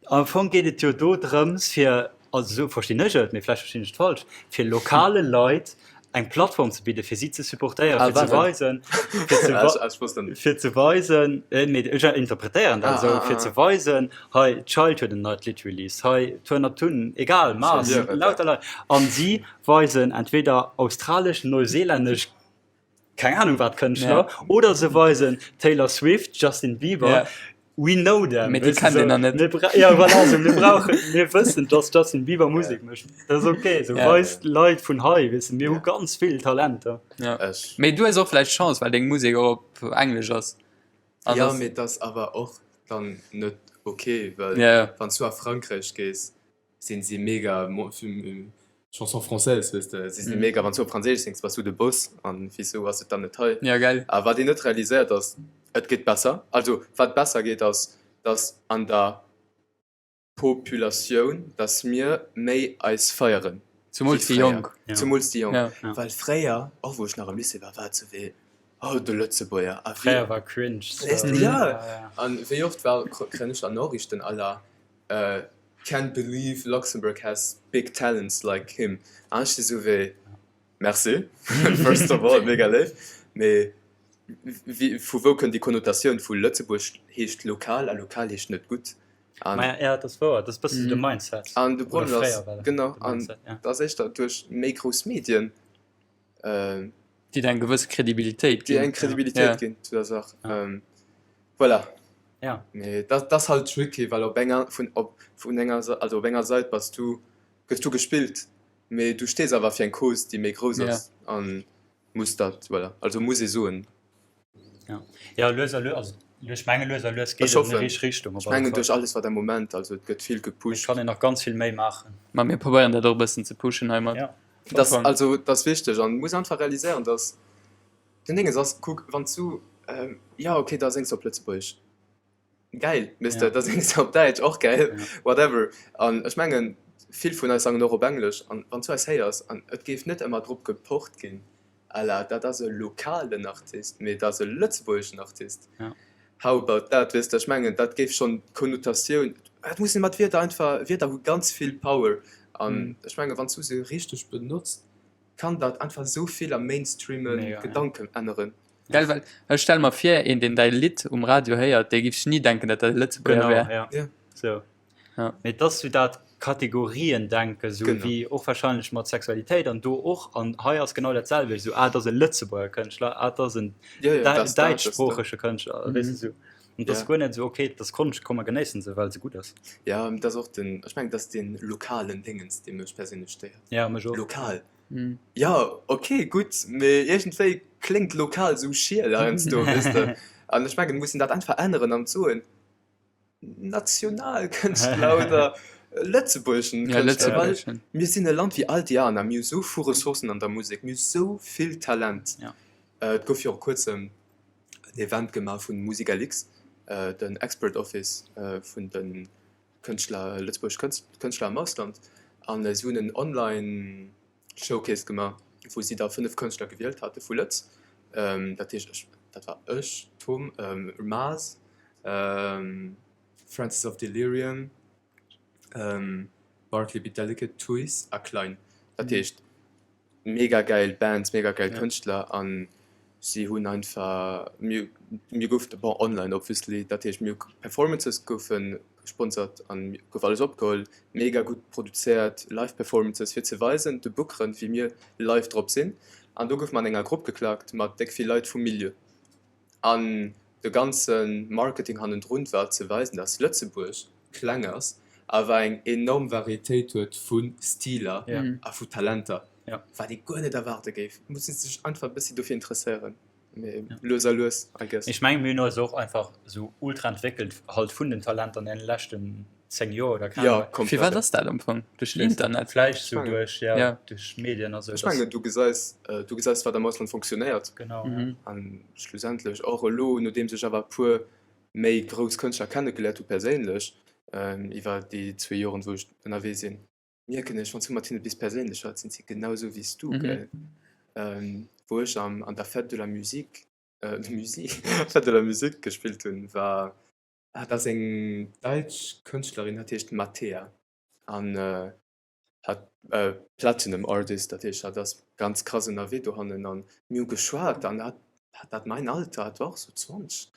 am Fong geet et jo do drëms fir, also sou verstinn ech et, mee vläicht verstinn ech et falsch, fir lokale Leit eng Plattform ze bidden, fir si ze supportéieren, fir ze weisen, fir ze, fir ze weisen, mee ech interpretéieren dat esou, fir ze weisen, hei Child huet en neit Lidd released, hei Turn Up Tun, egal, Mars, lauter Leit, an si weisen entweder australesch, neuseelännesch, keng Ahnung wat Kënschtler, oder se weisen Taylor Swift, Justin Bieber, We know them. Mee déi kennt een nach net. Mir bra ja, voilà, also, mir brauchen, mir wëssen, dass Justin Bieber Musek mécht. Dat ass okay. So ja. weist Leit vun hei, weess mir hu ganz vill Talenter. Ja. Mee du hues och vläicht Chance, well deng Musek och op Englesch ass. An ja, mee dat ass awer och dann net okay, well ja, ja. wann s du a Frankräich gees, sinn si mega Chanson française, weess de, si si mega, wann s du op Franséisch séngs, bass du de Boss an wisou ass et dann net hei? Ja, gell. A wat een net realiséiert ass, et geet besser, also wat besser geet ass, datt an der Populatioun, datt mir méi eis feieren wéi Zemools déi fréier, Jonk. Zemools déi Jonk, well fréier, och wou ech nach am Lycée war, war et sou wéi, oh de Lëtzebuerger a wéi, Fréier war cringe, weess de, jo, an wéi oft war, kréien ech dann Noriichten à la, Can't believe Luxembourg has big talents like him. An ech si sou wéi, Merci, first of all, mega léif, mee wéi, vu wou kënnt déi Konnotatioun vu Lëtzebuerg heescht lokal a lokal heescht net gutt? An, Ma ja, dat ass wouer, dat ass e bësse sou de Mindset. An de Problem ass, genau, an dat ass éischter duerch méi grouss Medien, Déi der eng gewësse Kredibilitéit ginn. Déi eng Kredibilitéit ginn zu der Saach. Voilà. Ja. Mee dat ass halt tricky, well op enger, vun, op, vun enger, also op enger Sait bass du, gëss du gespillt, mee du stees awer fir eng Cause, déi méi grouss ass an muss dat, voilà, also muss ee soen. Ja, ja lues a lues, also ech menge lues a lues geet et an déi richteg Richtung. Ech mengen duerch alles wat am Moment, also et gëtt vill gepusht. Et kann een nach ganz vill méi maachen. Ma mir probéieren dat och e bëssen ze pushen heimat. Ja. Dat ass, also dat ass wichteg an muss einfach realiséieren, dass den Dénges ass, kuck wann s du, jo okay da séngs de op Lëtzebuergesch, gäil, weess de, da séngs de op Däitsch, och gäil, whatever. An ech mengen vill vun eis sangen och op Englesch an wann s du eis héiers an et géif net ëmmer drop gepocht ginn, à la dat ass e lokalen Artist, mee dat ass e lëtzebuergeschen Artist, how about that, weess de, ech mengen dat géif schonn d'Konnotatioun, et muss ee mat Wierder einfach, Wierder hu ganz vill Power an ech mengen wann s du se richteg benotzt, kann dat einfach esou vill am mainstreame Gedanken änneren. Gell, well ech stelle mer vir, een deen däi Lidd um Radio héiert, dee giff sech ni denken, dat dat e Lëtzebuerger wär. Genau, ja. Sou. Ja. Mee et ass sou dat Kategoriendenken, sou wéi och wahrscheinlech mat Sexualitéit an do och. An hei ass genau dat selwecht, sou, ah, et ass e Lëtzebuerger Kënschtler, ah, et ass en däitschsproochege Kënschtler, weess de sou. An et ass guer net sou, okay, et ass Konscht, komm mer genéissen se, well se gutt ass. Ja, et ass och den, ech mengen, et ass dee lokalen Déngens, dee mech perséinlech stéiert. Ja, mech och. Lokal. Jo, ok, gutt, mee iergendwéi kléngt lokal sou schiel heiansdo, weess de. An ech mengen, et muss een dat einfach änneren an soen, Nationalkënschtler oder lëtzebuergeschen Ja, Kënschtler, well lëtzebuergeschen. mir sinn e Land wéi all déi aner. Mir hu sou vu Ressourcen an der Musek, mir hu sou vill Talent. Ja. Et gouf viru kuerzem en Event gemaach vu MusicLX, den Expert Office vun de Kënschtler, lëtzebuergesch Kënschtler am Ausland, an si hunn en Online Showcase gemaach, wou si da 5 Kënschtler gewielt hate vu Lëtz. Dat heescht ech, dat war ech, Tom, Maz, Francis of Delirium, Bartley Be Delicate, Tuys a Klein. Dat heescht mega gäil Bands, mega gäil Kënschtler an si hunn einfach, mir, mir gouf, bon online obviously, dat heescht mir hu Performances goufe gesponsert an gouf alles opgeholl, mega gutt produzéiert Live Performances fir ze weisen de Bookeren wéi mir live drop sinn an do gouf mer an enger Grupp geklackt mat déck vill Leit vum Milieu an de ganze Marketing hannendrun war ze weisen dass Lëtzebuerg kleng ass awer eng enorm Varietéit huet vu Stiler a vu Talenter wat ee guer net erwaarde géif. Muss ee sech einfach e bëssi dofir interesséieren. Mee lues a lues, I guess. Ech mengen, mir hunn eis och einfach esou ultra entwéckelt, halt vun den Talenter an deene leschten 10 Joer oder keng Ahnung. Ja, Firwat ass dat am Fong? Duerch den Internet? Vläicht sou duerch, ja, duerch Medien a sou. Ech mengen, du gesäis, du gesäis, wat am Ausland funktionéiert. Genau, ja. An schlussendlech och elo, nodeems ech awer e puer méi grouss Kënschtler kennegeléiert hu perséinlech, iwwer déi zwee Joren, wou ech ënnerwee sinn. Mierken ech, wann s du mat hinne bis perséinlech schwätz, sinn si genau esou wéi s du, gell? Wou ech am an der Fête de la Musique, de Musique, Fête de la Musique gespillt hunn, war, dat ass eng däitsch Kënschtlerin, hat heescht Mattea an hat Platinum Artist, dat heescht hat ass ganz krass ënnerwee dohannen an mir hu geschwat an hat hat dat mäin Alter, hat war och sou 20.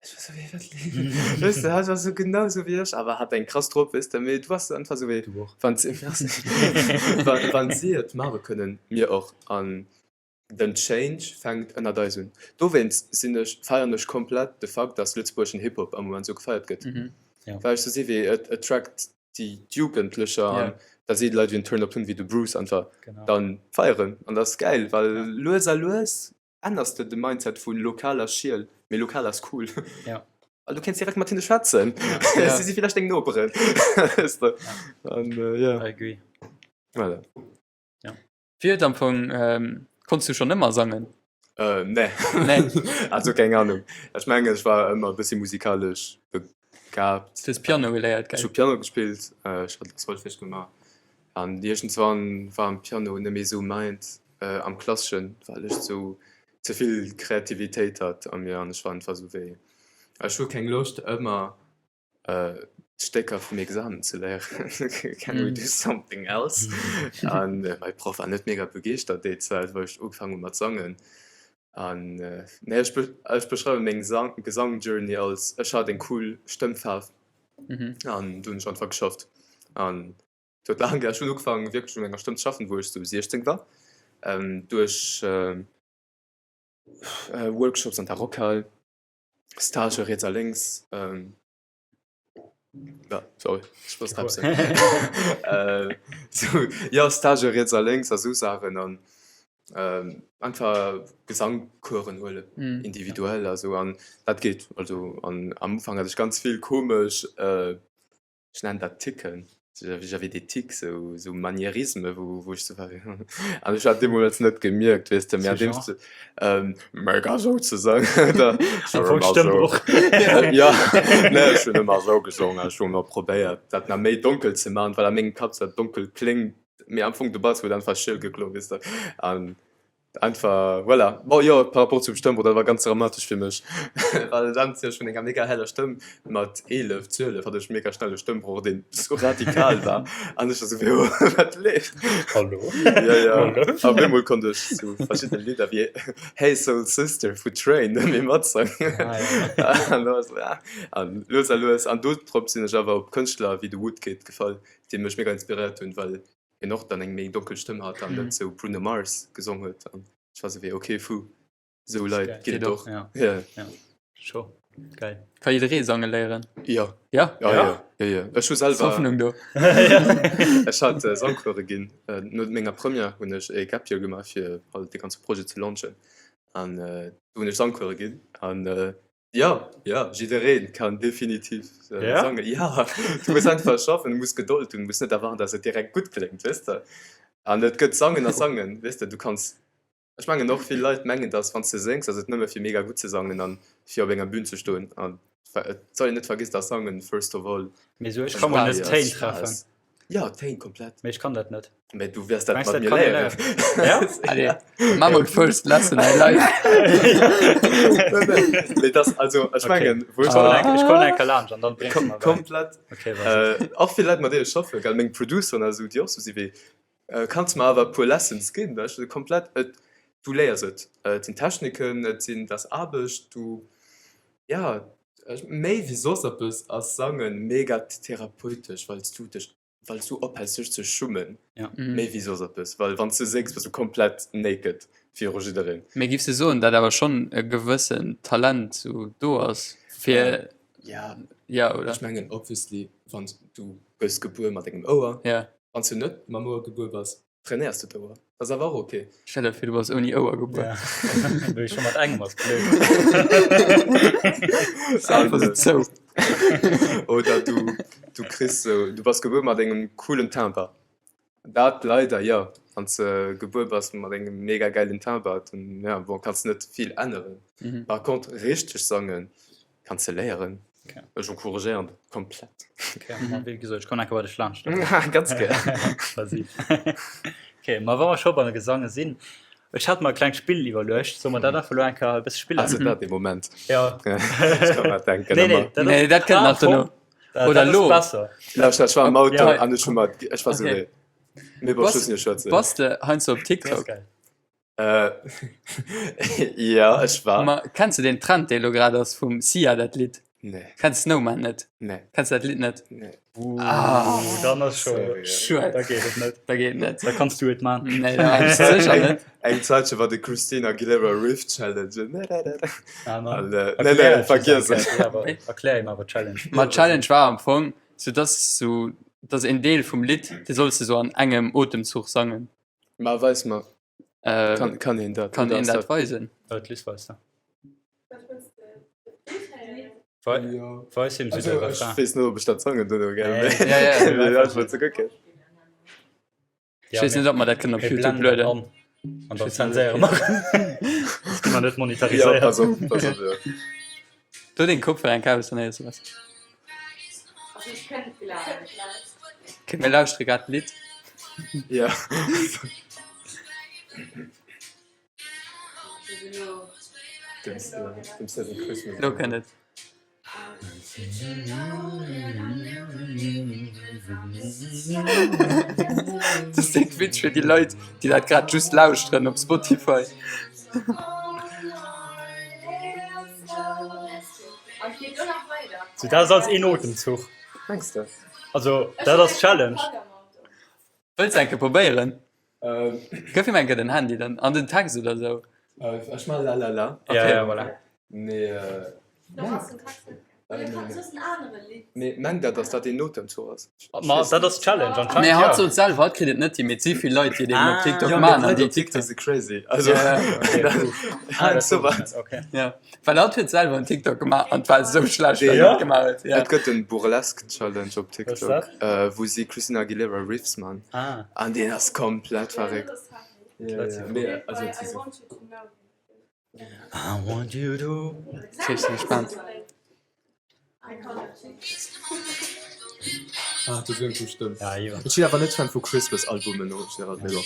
Ech war sou wéi, wat leeft? Weess de, hat war sou genau sou wéi ech, awer hat eng krass drop, weess de, mee du bass einfach sou wéi, Du och. wann si, merci, wann, wann si et maache kënnen, mir och. An den Change fänkt ënnert eis un. Dowéinst sinn ech, feieren ech komplett de Fakt, dass lëtzebuergeschen Hip-Hop am Moment sou gefeiert gëtt, well ech sou si wéi, et attract déi d'Jugendlecher an da si Leit, déi en Turn-up hunn, wéi de Bruce einfach, dann feieren an dat ass gäil, well lues a lues Änners de de Mindset vu lokal ass schiel, mee lokal ass cool. Ja. Well du kéints direkt mat hinne schwätzen. Ja. Si si villäicht deng Noperen. Weess de? An ja. I agree. Voilà. Ja. Wéi huet am Fong, ähm, konns du schonn ëmmer sangen? Äh, nee. Nee. Also keng Ahnung. Ech mengen, ech war ëmmer e bëssi musikalesch begabt. Du hues Piano geléiert, Ech gell? hu Piano gespillt, ech hat Solfège gemaach. An iergendswann war am Piano net méi esou meins. am Klasseschen, well ech sou ze vill Kreativitéit hat a mir an ech war einfach sou wéi, ech hu keng Loscht ëmmer d'Stécker vum Examen ze léieren, can we do something else? An mäi Proff war net mega begeeschtert déi Zäit, wou ech ugefaangen hu mat sangen. An nee, ech ech beschreiwe meng Sang Gesang-Journey als, ech hat eng cool Stëmmfaarf an du hunn ech einfach geschafft an Et huet laang gedauert. Ech hunn ugefaangen wierklech un menger Stëmm ze schaffen, wou ech sou 16 war, duerch Workshops an der Rockhal, Stagë riets a lénks. Ja, sorry, ech wollt eppes soen. Sou, jo, Stagë riets a lénks a sou Saachen an einfach Gesangcoursen huelen, individuell a sou an dat geet. Also an am Ufank hat ech ganz vill komesch. ech nennen dat Ticken, j'avais des tics, sou, sou Manierisme, wou, wou ech sou war wéi hm, an ech hat deemools net gemierkt, weess de, mee andeems de, ähm, mega sou ze sangen, da, ech Am hunn Fong ëmmer sou, Stëmmbroch. jo, nee, ech hunn ëmmer sou gesongen, ech hunn ëmmer probéiert, dat nach méi donkel ze man, well a mengem Kapp dat donkel kléngt, mee am Fong de Bass huet einfach schiel geklongen, weess de, an Einfach voilà. Bon jo, par rapport zum Stëmmbroch, dat war ganz dramatesch fir mech, well dann ech vun enger mega heller Stëmm mat 11, 12 hat ech mega schnell e Stëmmbroch, deen sou radikal war an ech war sou wéi oh wat leeft. Hallo? Jo jo, Hallo? op eemol konnt ech sou verschidde Lidder wéi Hey Soul Sister vu Train net méi matsangen. Ah ja. An da war ech sou ah. An lues a lues, an do drop sinn ech awer op Kënschtler wéi de Woodkid gefall, déi mech mega inspiréiert hunn, well hien och dann eng méi donkel Stëmm hat an net sou Bruno Mars gesong huet an ech war sou wéi ok fou sou Leit ginn et och. Ja. Ja. Ja. Scho geil. Ka jidderee sange léieren? Ja. Ja? Ja, ja. Ja, ja. Ech hu selwer Hoffnung do. Ech hat äh, Sangcourse ginn. Äh, no menger Première hunn ech e Gap Year gemaach fir halt de ganze Projet ze launchen an äh, do hunn ech Sangcourse ginn an äh, Jo, jo, jiddereen kann definitiv Ja? sangen. Ja, du muss einfach schaffen, du muss Gedold hunn, du muss net erwaarden, dass et direkt gutt kléngt, weess de. An et gëtt Sangen a Sangen, weess de. Du kanns, ech mengen och vill Leit mengen, dass wann s de séngs, ass et nëmme fir mega gutt ze sangen an fir op enger Bühn ze stoen. An et soll een net vergissen, dass Sangen first of all Mee esou, ech ka mol Spaß net Téin ass. treffen. Spaass. Ja, Téin komplett. Mee ech kann dat net. Mee du wäers dat Meinst mat du, mir dat kann een léieren. léieren? Ja? Allez, maa mol first lesson hei live. Mee das, also ech Okay. mengen, wou Ech ech kommen eng, ech kommen eng Kéier laanscht an dann bréngs du kom mer bäi. komplett Okay, vas-y. äh, och vill Leit mat deene ech schaffen, gell, meng Produceren a sou, déi och sou si wéi, äh, kanns mer awer e puer Lessons ginn, weess du, komplett et, du léiers et. Et sinn Techniken, et sinn, dat ass Aarbecht, du, ja, méi wéi soss eppes ass Sangen mega therapeutesch, well s du dech well s du ophäls dech ze schummen, Ja. méi wéi soss eppes, well wann s du séngs bass du komplett naked viru jiddereen. Mee giffs de soen, dat awer schonn e gewëssen Talent sou do ass fir, Ja, ja oder? ech mengen obviously, wann s du gëss gebuer mat engem Ouer, Ja. wann s du net mam Ouer gebuer bass, trainéiers de d'Ouer, dat ass awer och ok. Stell der vir du bass ouni Ouer gebuer. Ja, wéi scho mat engem ass blöd. Ass einfach sou zou. Oder du, du kriss sou, du bass gebuer mat engem coolen Timbre. Dat leider jo, wann s de gebuer bass mat engem mega gäilen Timbre, dann ja bon, kanns de net vill änneren. Par contre richteg sangen kanns de léieren. Okay. Ech encouragéieren dat komplett. Okay, ma wéi gesot, ech kommen eng Kéier bei dech laanscht. Ganz gär. Vas-y. Okay, ma wa mer scho bei de Gesange sinn, ech hat mer e klengt Spill iwwerluecht. Solle mer dat einfach elo eng Kéier e bësse spillen? Also dat dee Moment. Ja. Ech kann mer denken. Nee, nee, dat Nee, dat kënnt nach dono. Dat Oder ass elo. besser. Lauschter, ech war am Auto Ja. an ech hu mer, ech war sou Okay. wéi, mee bon, ech loossen iech schwätzen. Bass de heiansdo op Dat ass TikTok? geil. Äh, ja, ech war. Ma kenns du den Trend, dee lo grad ass vum Sia, dat Lidd? Nee. Kenns Snowman net? Nee. Kenns du dat Lidd net? Nee. Ah. Uh, dann ass scho. Sorry, ja. Schued. Da geet et net. Da geet net. Da kanns du et man. Nee, da sécher net. Eng Zäitche war de Christina Aguilera Riff Challenge. Ah, Mann. An, äh, nee, nee, vergiess et. Erklär ihm awer d'Challenge. Ma d'Challenge war am Fong, sou dass sou, dass een Deel vum Lidd, dee solls de sou an engem Otemzuch sangen. Ma weis mer. Äh, Kann, kann een dat? kann Oder een ass dat weisen? Ja, d'Liz weist da. Ja. Weis him so Also, de ech Refrain. weess net, ob ech dat sangen dono, gell? Nee. Ja, ja. Mee ja, ech wollt se kucken. Ech weess net, ob mer dat kënnen op Mir YouTube blenden dat lueden. an. An dann zenséiere mer. Das gi mer net Ja, monetariséiert. pass op, pass op, ja. Do deng Kopfhörer eng Kabel, dann héiers du besser. Okay, mir lauschtere grad d'Lidd. Ja. Dem, dem Seven Christmas. Lo kënnt et. Dat ass déck witzeg fir déi Leit, déi dat grad just lauschteren op Spotify. So, dat ass alles een Otemzuch. Mengs de? Also, dat ass d'Challenge. Wëlls de eng Kéier probéieren? Gëff him eng Kéier den Handy dann an den Text oder sou. Ech man la la la. Ja, ja, voilà. Nee, mee mengt der, dass dat een Notenzuch ass? Ma dat ass d'Challenge anscheinend, Nee, hatt ja. sot selwer, hatt kritt et net hin, mee et si vill Leit, déi et eben op Ah. TikTok Ja, mee maachen an d'Leit déi op TikTok TikTok. si crazy. Also, Ja, Okay, puh. Ah, dat so wosst ech wat. net, okay. Ja, well hatt huet selwer en TikTok gemaach an et war esou schlecht, wat Ja? hatt gemaach huet. Ja. Et gëtt en Burlesque Challenge op Was TikTok, dat? wou si Christina Aguilera Riffs man. Ah. An deen ass komplett verréckt. Ja, Dat ja, si mee also et si sou. I want you to. Okay, ech si gespaant. Ah, du sëngs bestëmmt. Ja, jo. Ech sinn awer net Fan vu Christmas-Albumen, oh, Gérald, mee bon.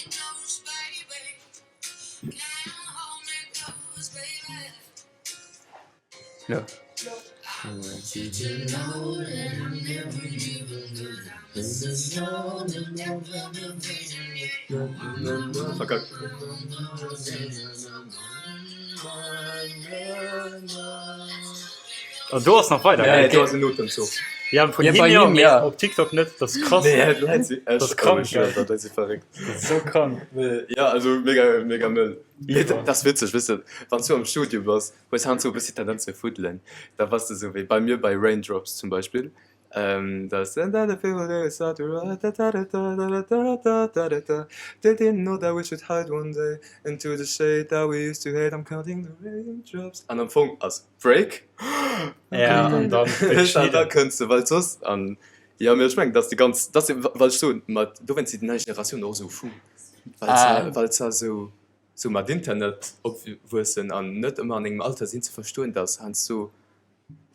Jo. Verkackt. Oh, do ass nach weider. Ja, do ass en Otemzuch. Ja, vun Ja, him bei jo, him, mee ja. op TikTok net. Dat ass krass. Nee, dat si Dat ass krank, gell? Dat si verréckt. Dat ass sou krank. Nee, ja, also mega, mega mëll. Mee dat ass witzeg, weess de, wann s du am Studio bass, hues heiansdo e bëssi d'Tendenz ze fuddelen. Da bass de sou wéi bei mir bei Raindrops zum Beispill, da ass They didn't know that we should hide one day into the shade that we used to hate I'm counting the raindrops An am Fong ass Break. Ja, an dann An da kënns de, well soss an jo, mee ech mengen, dass déi ganz, dass well ech soen, mat dowéinst si déi nei Generatioun och esou fou, well se, well se esou sou mat Internet opwuessen an net ëmmer an engem Alter sinn ze verstoen, dass heiansdo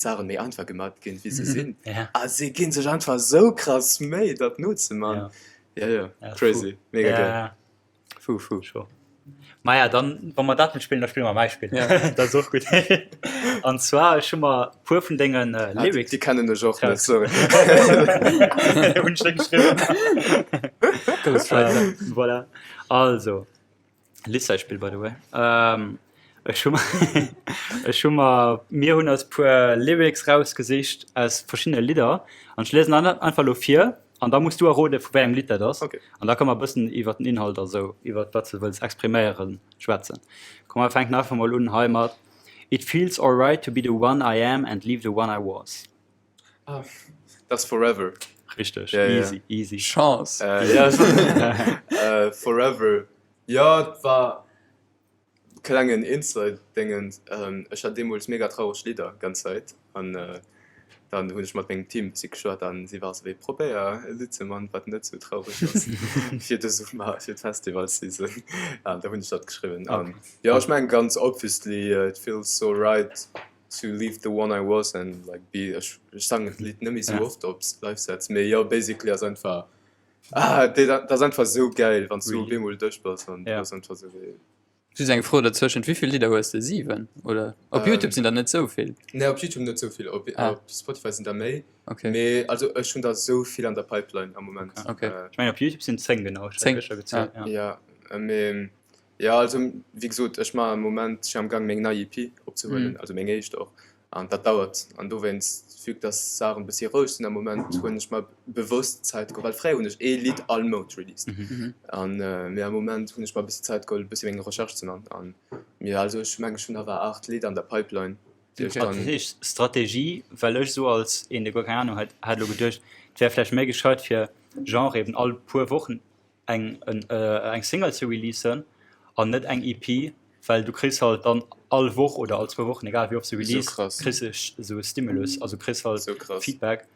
d'Saachen méi einfach gemat ginn, wéi se sinn. A si ginn sech einfach sou krass Méi, dat nozeman. Jo, jo, crazy, mega geil. Fu, fu. Scho. Maja, dann, wa mer dat net spillen, da spille mer mäi Spill. Ja. Dat ass och gutt. An zwar, ech hu mer puer vun dengen Ah, déi, Lyrics déi kennen ech och net, sorry. hunn ech net geschriwwen. Ghostwriter. Ähm, voilà. Also, Liz säi Spill, by the way. Ähm, ech hu mer, ech hu mer, mir hunn eis puer Lyrics rausgesicht aus verschiddene Lidder an ech liesen einfach elo vir an da muss du errode vu wéi engem Lidd dat ass. Okay. An da kënne mer e bëssen iwwer den Inhalt a sou, iwwer wat s de wëlls expriméieren, schwätzen. Komm mer fänken einfach mol un hei mat It feels alright to be the one I am and leave the one I was. Ah, dat ass Forever. Richteg, Ja, ja. easy, easy. Chance. Äh, ja, äh, Forever. Jo, et war klengen Inside-Déngens. Ech hat deemools mega traureg Lidder ganz Zäit an dann hunn ech mat mengem Team bëssi geschwat an si ware sou wéi, Probéier e Lidd ze man, wat net sou traureg ass fir de Summer, fir d'Festival-Season. An da hunn ech dat geschriwwen an jo, ech mengen ganz obviously It Feels So Right. To leave the one I was and like be, ech sangen d'Lidd net méi sou oft op Live-Sets, mee jo basically ass einfach, ah dat ass einfach sou gäil wann s du op eemol duerch bass an du bass einfach sou wéi. Just eng Fro derzwëschent, wéi vill Lidder hues de? 7 oder? Op Youtube sinn der net sou vill. Nee op Youtube net sou vill, op Spotify sinn der méi, mee also ech hunn der sou vill an der Pipeline am Moment. Ech mengen op Youtube sinn 10 genau, ech hat gëschter gezielt. Jo mee Jo, also wéi gesot, ech maachen am Moment, ech sinn am Gang meng nei EP opzehuelen, also meng éischt och, an dat dauert. An dowéinst, vue que dass d'Saachen e bëssi roueg sinn am Moment, hunn ech mer bewosst Zäit geholl, well fréier hunn ech ee Lidd all Mount released, an mee am Moment hunn ech mer e bëssi Zäit geholl, e bëssi meng Recherche ze man. An mee also ech mengen, ech hunn awer 8 Lidder an der Pipeline, déi ech dann. Dat heescht Strategie, well ech esou als een, dee guer keng Ahnung huet, hat elo geduecht, et wär vläicht méi gescheit fir Genre eben all puer Wochen eng eng Single ze releasen an net eng EP, well du kriss halt dann all Woch oder all zwou Wochen, egal wéi oft s du release, kriss de esou e Stimulus, also kriss halt Feedback.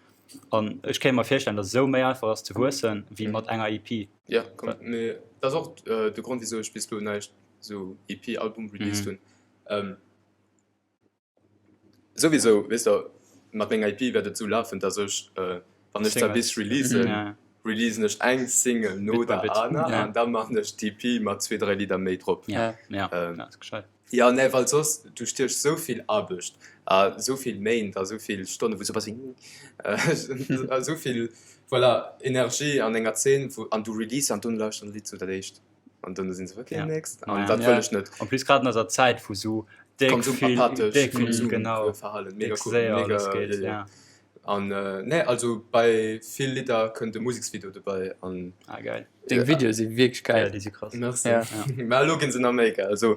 An ech kéint mer virstellen, datt esou méi einfach ass ze wuessen, wéi mat enger EP. Jo, mee dat ass och de Grond, wisou ech bis elo näischt esou EP-Album released hunn. Souwisou, weess der, mat menger EP wäert et esou lafen, dass ech, wann ech da bis releasen, releasen ech eng Single no der aner an da maachen ech d'EP mat zwee, dräi Lidder méi drop. Jo, nee, well soss, du stiechs esou vill Aarbecht a esou vill Méint a esou vill Stonnen, wou s du bass wéi, a esou vill, voilà, Energie an enger Zeen, wou, an du releases an dunn lauschteren d'Lidd sou dat éischt. An dann sinn se okay, ja. next. An ja. dat wëll ech net. En plus grad an eiser Zäit wou sou déck Konsum vill, apathesch, déck vill, Konsum genau, Verhalen, mega déck cool, séier mega, alles geet, ja, ja. ja. An äh, nee, also bei vill Lidder kënnt e Museksvideo dobäi an Ah, geil. Deng ja. Videoe si wierklech Ja, geil. déi si krass. Merci. Ja. Ja. Mä elo ginn se nach méi geil. Also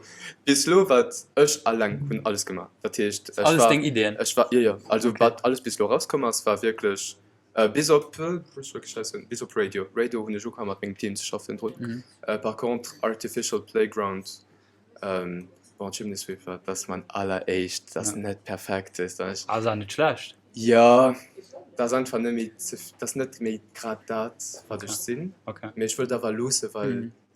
bis elo wat ech alleng hunn alles gemaach. Dat heescht ech Alles war, deng Ideen? ech war, jo jo, also Okay. wat alles bis elo erauskomm ass, war wierklech Bis op, ech wëll kee Schäiss soen, bis op Radio. Radio hunn ech ugefaangen mat mengem Team ze schaffen drun. Par contre Artificial Playground, bon Chimney Sweeper, dat ass mein alleréischt, dat ass net perfekt, weess de. Ass awer net schlecht. Jo, dat ass einfach net méi ze, dat ass net méi grad dat wat ech sinn, mee ech wëllt awer loosse well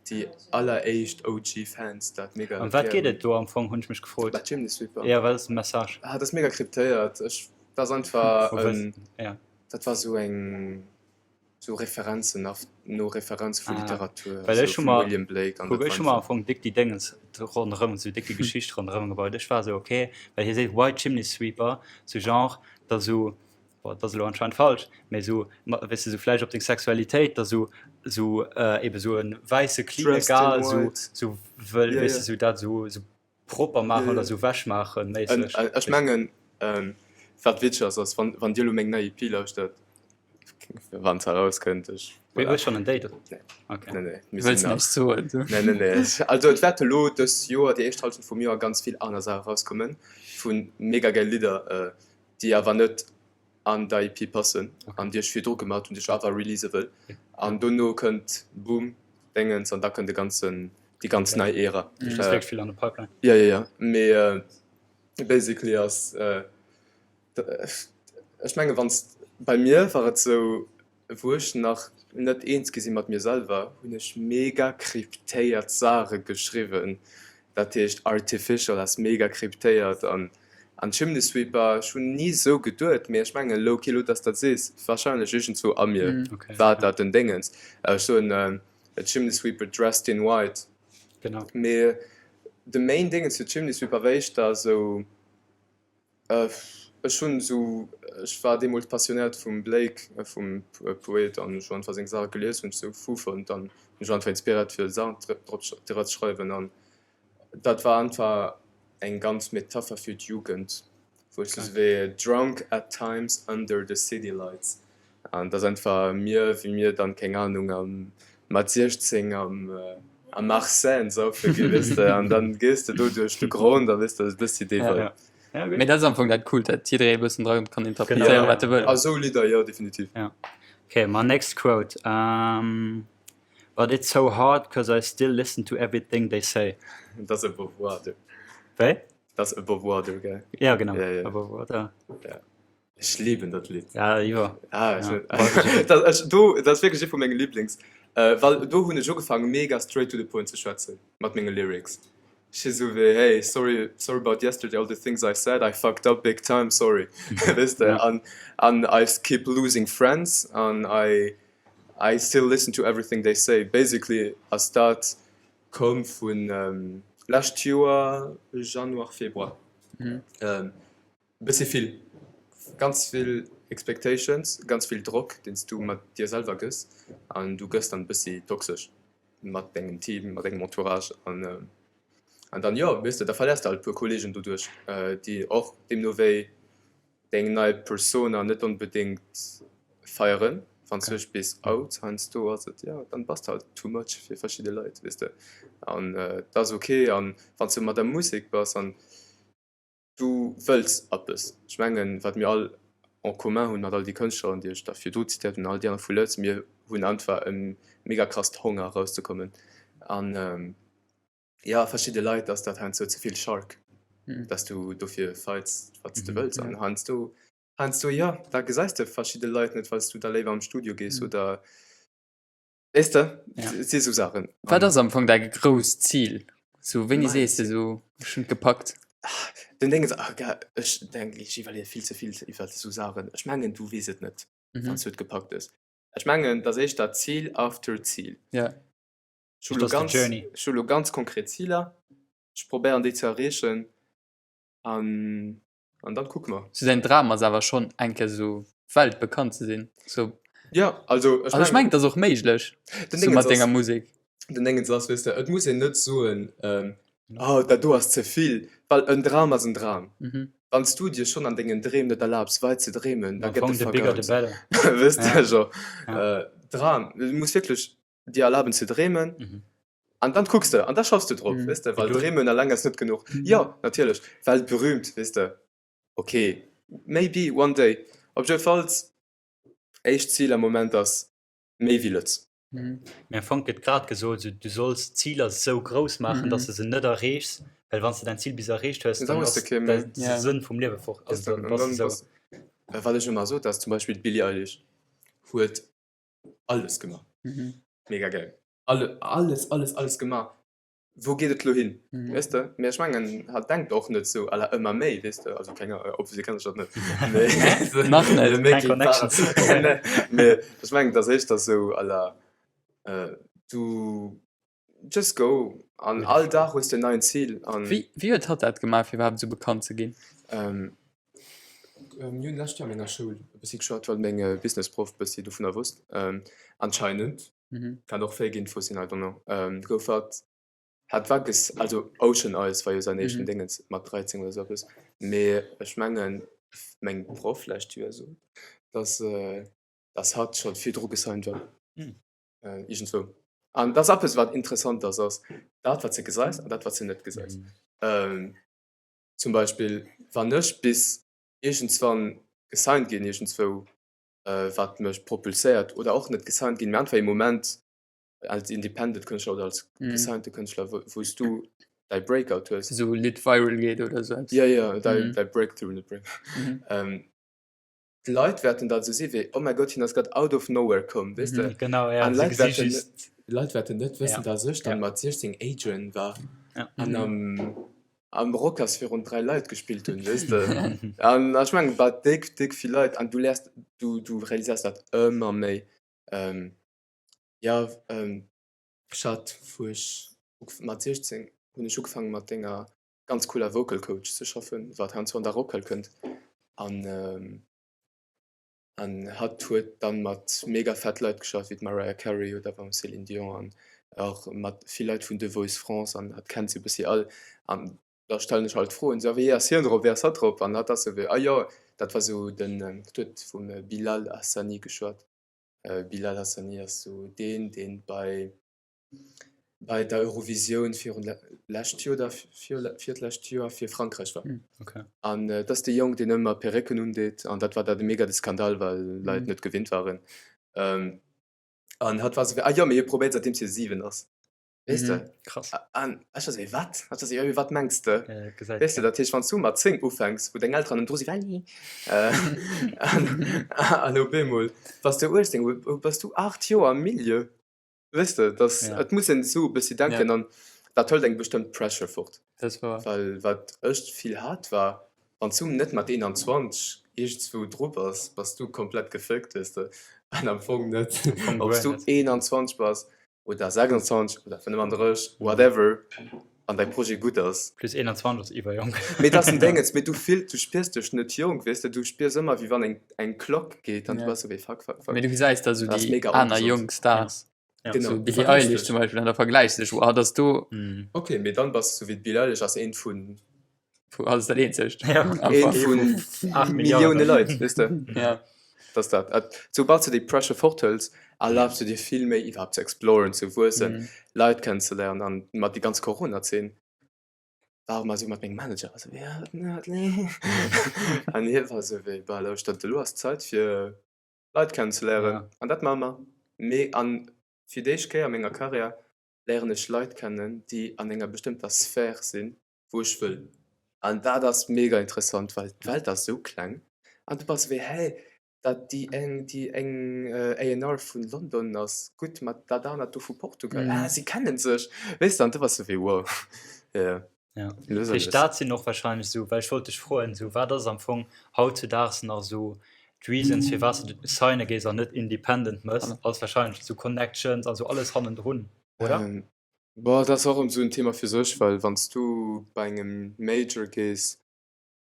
déi alleréischt OG Fans dat mega Ëm wat gär geet hunn. et do am Fong, hunn ech mech gefrot. Bei Chimney Sweeper? Jo, wat ass de Message? Ah, dat ass mega kryptéiert. Ech, dat ass einfach Vu wës, en, ja. dat war sou eng, sou Referenzen a no Referenze vu Ah, Literatur, well sou ech hu vum mer, William Blake an kuck, dat ech war hu mer am einfach. Fong déck déi Déngens ronderëm, sou déck déi Geschicht ronderëm gebaut. Ech war sou, okay, well hie seet White Chimney Sweeper, sou Genre, da sou, Bon, dat ass elo anscheinend falsch, mee esou, weess de, esou vläicht op deng Sexualitéit, da sou, sou eben esou e wäisse cleane Dressed in Gal, sou, white. sou wëll, Ja, weess de, ja. sou dat esou, sou propper Ja, maachen oder ja. sou wech maachen En, méisseg. ech mengen, wat witzeg ass, ass, wann, wann Dir elo meng nei EP lauschtert, wann se erauskënnt, ech, Wéi, voilà. hues schonn en Date? Nee. Okay. Nee, nee, mir Wëlls sinn nach. näischt soen, du? Nee, nee, nee. Also et wäerte elo dës Joer, déi éischt Hallschent vum Joer, ganz vill aner Saache erauskommen, vu mega gäil Lidder, déi awer net an der EP passen an déi ech virdru gemat hunn, déi ech awer release wëll. An dono kënnt boom Déngens an da kënnt de ganzen, déi ganz nei Ära. Ass wierklech vill an der Pipeline. Jo, jo, jo. Mee basically ass, ech menge wann s, bei mir war et sou, Wou ech nach net eens gi si mat mir selwer, hunn ech mega kryptéiert Saache geschriwwen. Dat heescht Artificial ass mega kryptéiert an an Chimney Sweeper, ech hunn ni sou geduet, mee ech mengen low key, elo dass dat sees, warscheinlech iergendzwou a mir war dat en Déngens. Ech soen A Chimney Sweeper dressed in white, mee de main Déngens fir Chimney Sweeper wéi ech da sou. Ech hunn esou, ech war deemools passionéiert vum Blake, vum Poet, an ech hunn einfach seng Saache gelies, hunn ech sou fou fonnt an hunn mech einfach inspiréiert fir Saachen drop driwwer ze schreiwen an dat war einfach eng ganz Metapher fir d'Jugend, wou ech sou wéi drunk at times under the city lights An dat ass einfach mir, wéi mir dann, keng Ahnung, am, mat 16 am, am Arsène saufe ginn, weess de, an dann gees de do duerch de Gronn, da weess de, dat ass e bëssi dee Vibe. Ja, Mee dat ass am Fong dat Coolt, dat jidderee e bëssen dra kann interpretéieren, wat e wëll. A sou Lidder, jo, definitiv. Ja. Okay, my next quote, um, But it's so hard 'cause I still listen to everything they say. Dat ass Above Water. Wéi? Dat ass Above Water, gell? Ja, genau, Ja, ja. Above Water. Ja. Ech lieben dat Lidd. Ja, jo. Ah, ech, Ja. dat, ech, do, dat ass wierklech ee vu menge Lieblings. Äh, well do hunn ech ugefaangen, mega straight to the point ze schwätzen mat menge Lyrics. Ech si sou wéi, hey, sorry, sorry about yesterday, all the things I said, I fucked up big time, sorry. Weess de? An, an I keep losing friends an I, I still listen to everything they say. Basically ass dat komm vun lescht Joer Januar, Februar. Bëssi vill, ganz vill Expectations, ganz vill Drock, deen s du mat dir selwer gëss an du gëss dann bëssi toxesch mat dengem Team, mat dengem Entourage an an dann, jo, weess de, da verléiers de halt e puer Kolleegen doduerch, déi och deemno wéi deng nei Persona net onbedéngt feieren, wann s du dech bis out, heiansdo ass et, jo, dann bass de halt too much fir verschidde Leit, weess de, an dat ass ok an wann s du mat der Musek bass an. Du wëlls eppes. Ech mengen, wat mir all en commun hunn mat all déi Kënschtleren, déi ech da virdu zitéiert hunn, an all déi aner vu Lëtz, mir hunn einfach e mega krasst Honger erauszekommen. An jo, verschidde Leit ass dat heiansdo ze vill Shark, dass du dofir fights, wat s de wëlls. An heiansdo, heiansdo, jo, da gesäis de verschidde Leit net, well s du da léiwer am Studio gees oder. Weess de, et si sou Saachen. Wat ass am Fong däi grousst Zil? Sou wéini sees de sou, ech hunn et gepackt? Den Déng ass, ah gell, ech denken, ech iwwerleeë vill ze vill iwwer esou Saachen. Ech mengen, du weess et net, wann s du et gepackt hues. Ech mengen, et ass éischter Zil after Zil. Ech hu lo ganz, ech hu lo ganz konkret Ziler, ech probéieren déi ze erreechen an. An dann kucke mer. Sou säin Dram ass awer schonn eng Kéier sou weltbekannt ze sinn. Sou. Ja, also ech mengen. Also ech mengen, et ass och méiglech, sou mat denger Musek. Den Déngens ass, weess de, et muss een net soen, oh dat do ass ze vill, well en Dram ass en Dram. Wann s du dir schonn an dengen Dreem net erlaabs weit ze dreemen, da get the fuck out. Weess de, jo. Dram, du muss wierklech dir erlaben ze dreemen an dann kucks de an da schaffs de drop, weess de, well dreemen alleng ass net genuch. Jo, natierlech, weltberühmt, weess de, ok, maybe one day. Op jiddefalls, éischt Zil am Moment ass méi wéi Lëtz. Mee am Fong gëtt grad gesot, esou, du solls d'Ziler esou grouss maachen, dass de se net erreechs, well wann s de däin Zil bis erreecht hues, dann ass de Sënn vum Liewe fort. Also dann bass de esou. Wat ech ëmmer sot, ass zum Beispill d'Billie Eilish huet alles gemaach. Mega geil. Alle, alles, alles, alles gemaach. Wou geet et lo hin? Weess de? Mee ech mengen, hatt denkt och net sou à la ëmmer méi, weess de? Also keng Ahnung, obviously kennen ech dat net. Mee Nach net. Mee Keng Connections. Mee ech mengen, et ass éischter sou à la du just go an all Dag hues de en neien Zil an. Wéi, wéi huet hatt dat gemaach, fir iwwerhaapt esou bekannt ze ginn? Mir hunn d'lescht Joer an menger Schoul e bëssi geschwat, well meng Businessproff e bëssi dovunner wosst. Anscheinend, kann och fake Info sinn, I don't know, gouf hatt, hat war ges, also Ocean Eyes war jo säin éischten Déngens mat 13 oder sou eppes, mee ech mengen, meng Proff lescht Joer sot, dass, dass hatt scho virdru gesigned war. Iergendzwou. An dat ass eppes, wat interessant ass, ass dat, wat s de gesäis an dat, wat s de net gesäis. Zum Beispill, wann ech bis iergendswann gesigned ginn iergendzwou, wat mech propulséiert, oder och net gesigned ginn, mee einfach ee Moment als independent Kënschtler oder als gesignte Kënschtler, wou s du däi Breakout hues. Esou e Lidd viral geet oder esou eppes. Jo, jo, däi Breakthrough, net Breakout. D'Leit wäerten da sou si wéi, oh mäi Gott, hien ass grad out of nowhere komm, weess de? Genau, ja, An Leit wäerten net, Leit wäerten net wëssen, dass ech dann mat 16 Adrian war an am, am Rocas virun 3 Leit gespillt hunn, weess de? An ech mengen, et war déck, déck vill Leit an du léiers, du, du realiséiers dat ëmmer méi. Jo, ech hat, wou ech mat 16 hunn ech ugefaangen mat denger ganz cooler Vocal Coach ze schaffen, wat heiansdo an der Rockhal kënnt an an hatt huet dann mat mega fett Leit geschafft wéi d'Mariah Carey oder mam Céline Dion an och mat vill Leit vun The Voice France an hatt kennt se e bëssi all an da stellen ech halt Froen esou, wéi ass hien drop, wéi ass hatt drop an hatt ass esou wéi, ah jo dat war esou den, hatt huet vum Bilal Hassani geschwat, Bilal Hassani ass esou deen deen bei bei der Eurovisioun virun lescht Joer oder virlescht Joer fir Frankräich war. Okay. An dat ass dee Jong, deen ëmmer Perrécken undeet an dat war da de mega de Skandal, well Leit net gewinnt waren. An hatt war esou wéi, ah jo, mee hie probéiert säitdeems hie 7 ass. Weess de? Krass. An ech war esou wéi, wat? Hatt war esou, jo, mee wat mengs de? Weess de, dat heescht, wann s du mat 10 ufänks, wou deng Elteren ëmmer dru si wéi, an op eemol bass du 18, bass du 8 Joer am Milieu. Weess de, dass, et muss een esou e bëssi denken. An. Dat hëlt eng bestëmmt Pressure fort. Dat ass wouer. Well wat ech vill hat war, wann s du net mat 21 iergendswou dru bass, bass du komplett geféckt, weess de. An am Fong net. Ob s du 21 bass oder 26 oder 35, whatever, an däi Projet gutt ass. Plus 21 ass iwwerjonk. Mee dat ass en Déngens, mee du fills, du spiers dech net jonk, weess de, du spiers ëmmer wéi wann eng eng Klock geet an du bass esou wéi fuck, fuck, fuck. Mee du gesäis da sou Dat ass déi mega aner ongesond. jonk Stars. Ja. Genau, So du Billie vergläichs Eilish dech. zum Beispill, an da vergläichs du dech, wow, dass du Mhm. Okay, mee dann bass du sou wéi d'Billie Eilish ass eent vun Vu ass dat eenzegt. Ja. Am eent Fong. vun 8 Millioune Milliarden. Leit, weess de. Ja. Dat ass dat. Et, soubal s du déi Pressure forthëls, erlaabs du dir vill méi iwwerhaapt ze exploren, ze wuessen, Mhm. Leit kennenzeléieren an mat déi ganz Corona-Zeen war och mol esou mat mengem Manager, war esou, ja, an hie war esou wéi, bah, lauschtert, elo ass d'Zäit fir Leit kennenzeléieren Ja. an dat maache mer. Mee an fir d'éischt Kéier a menger Karriär léieren ech Leit kennen, déi an enger bestëmmter Sphär sinn, wou ech wëll. An dat ass mega interessant, well d'Welt ass esou kleng an du bass wéi, hey, dat déi eng, déi eng A&R vun London ass gutt mat dat anert do vu Portugal, ah, si kennen sech, weess de, an du bass esou wéi, wow, jo. Ja. Lues a Heescht lues. dat sinn och wahrscheinlech esou, well ech wollt dech froen, esou wat ass am Fong hautzudaags nach esou d'Reasons firwat s de signe gees an net independent mëss, ass wahrscheinlech esou Connections an esou alles hannendrun, oder? Bon, dat ass och erëm esou en Thema fir sech, well wann s du bei engem Major gees,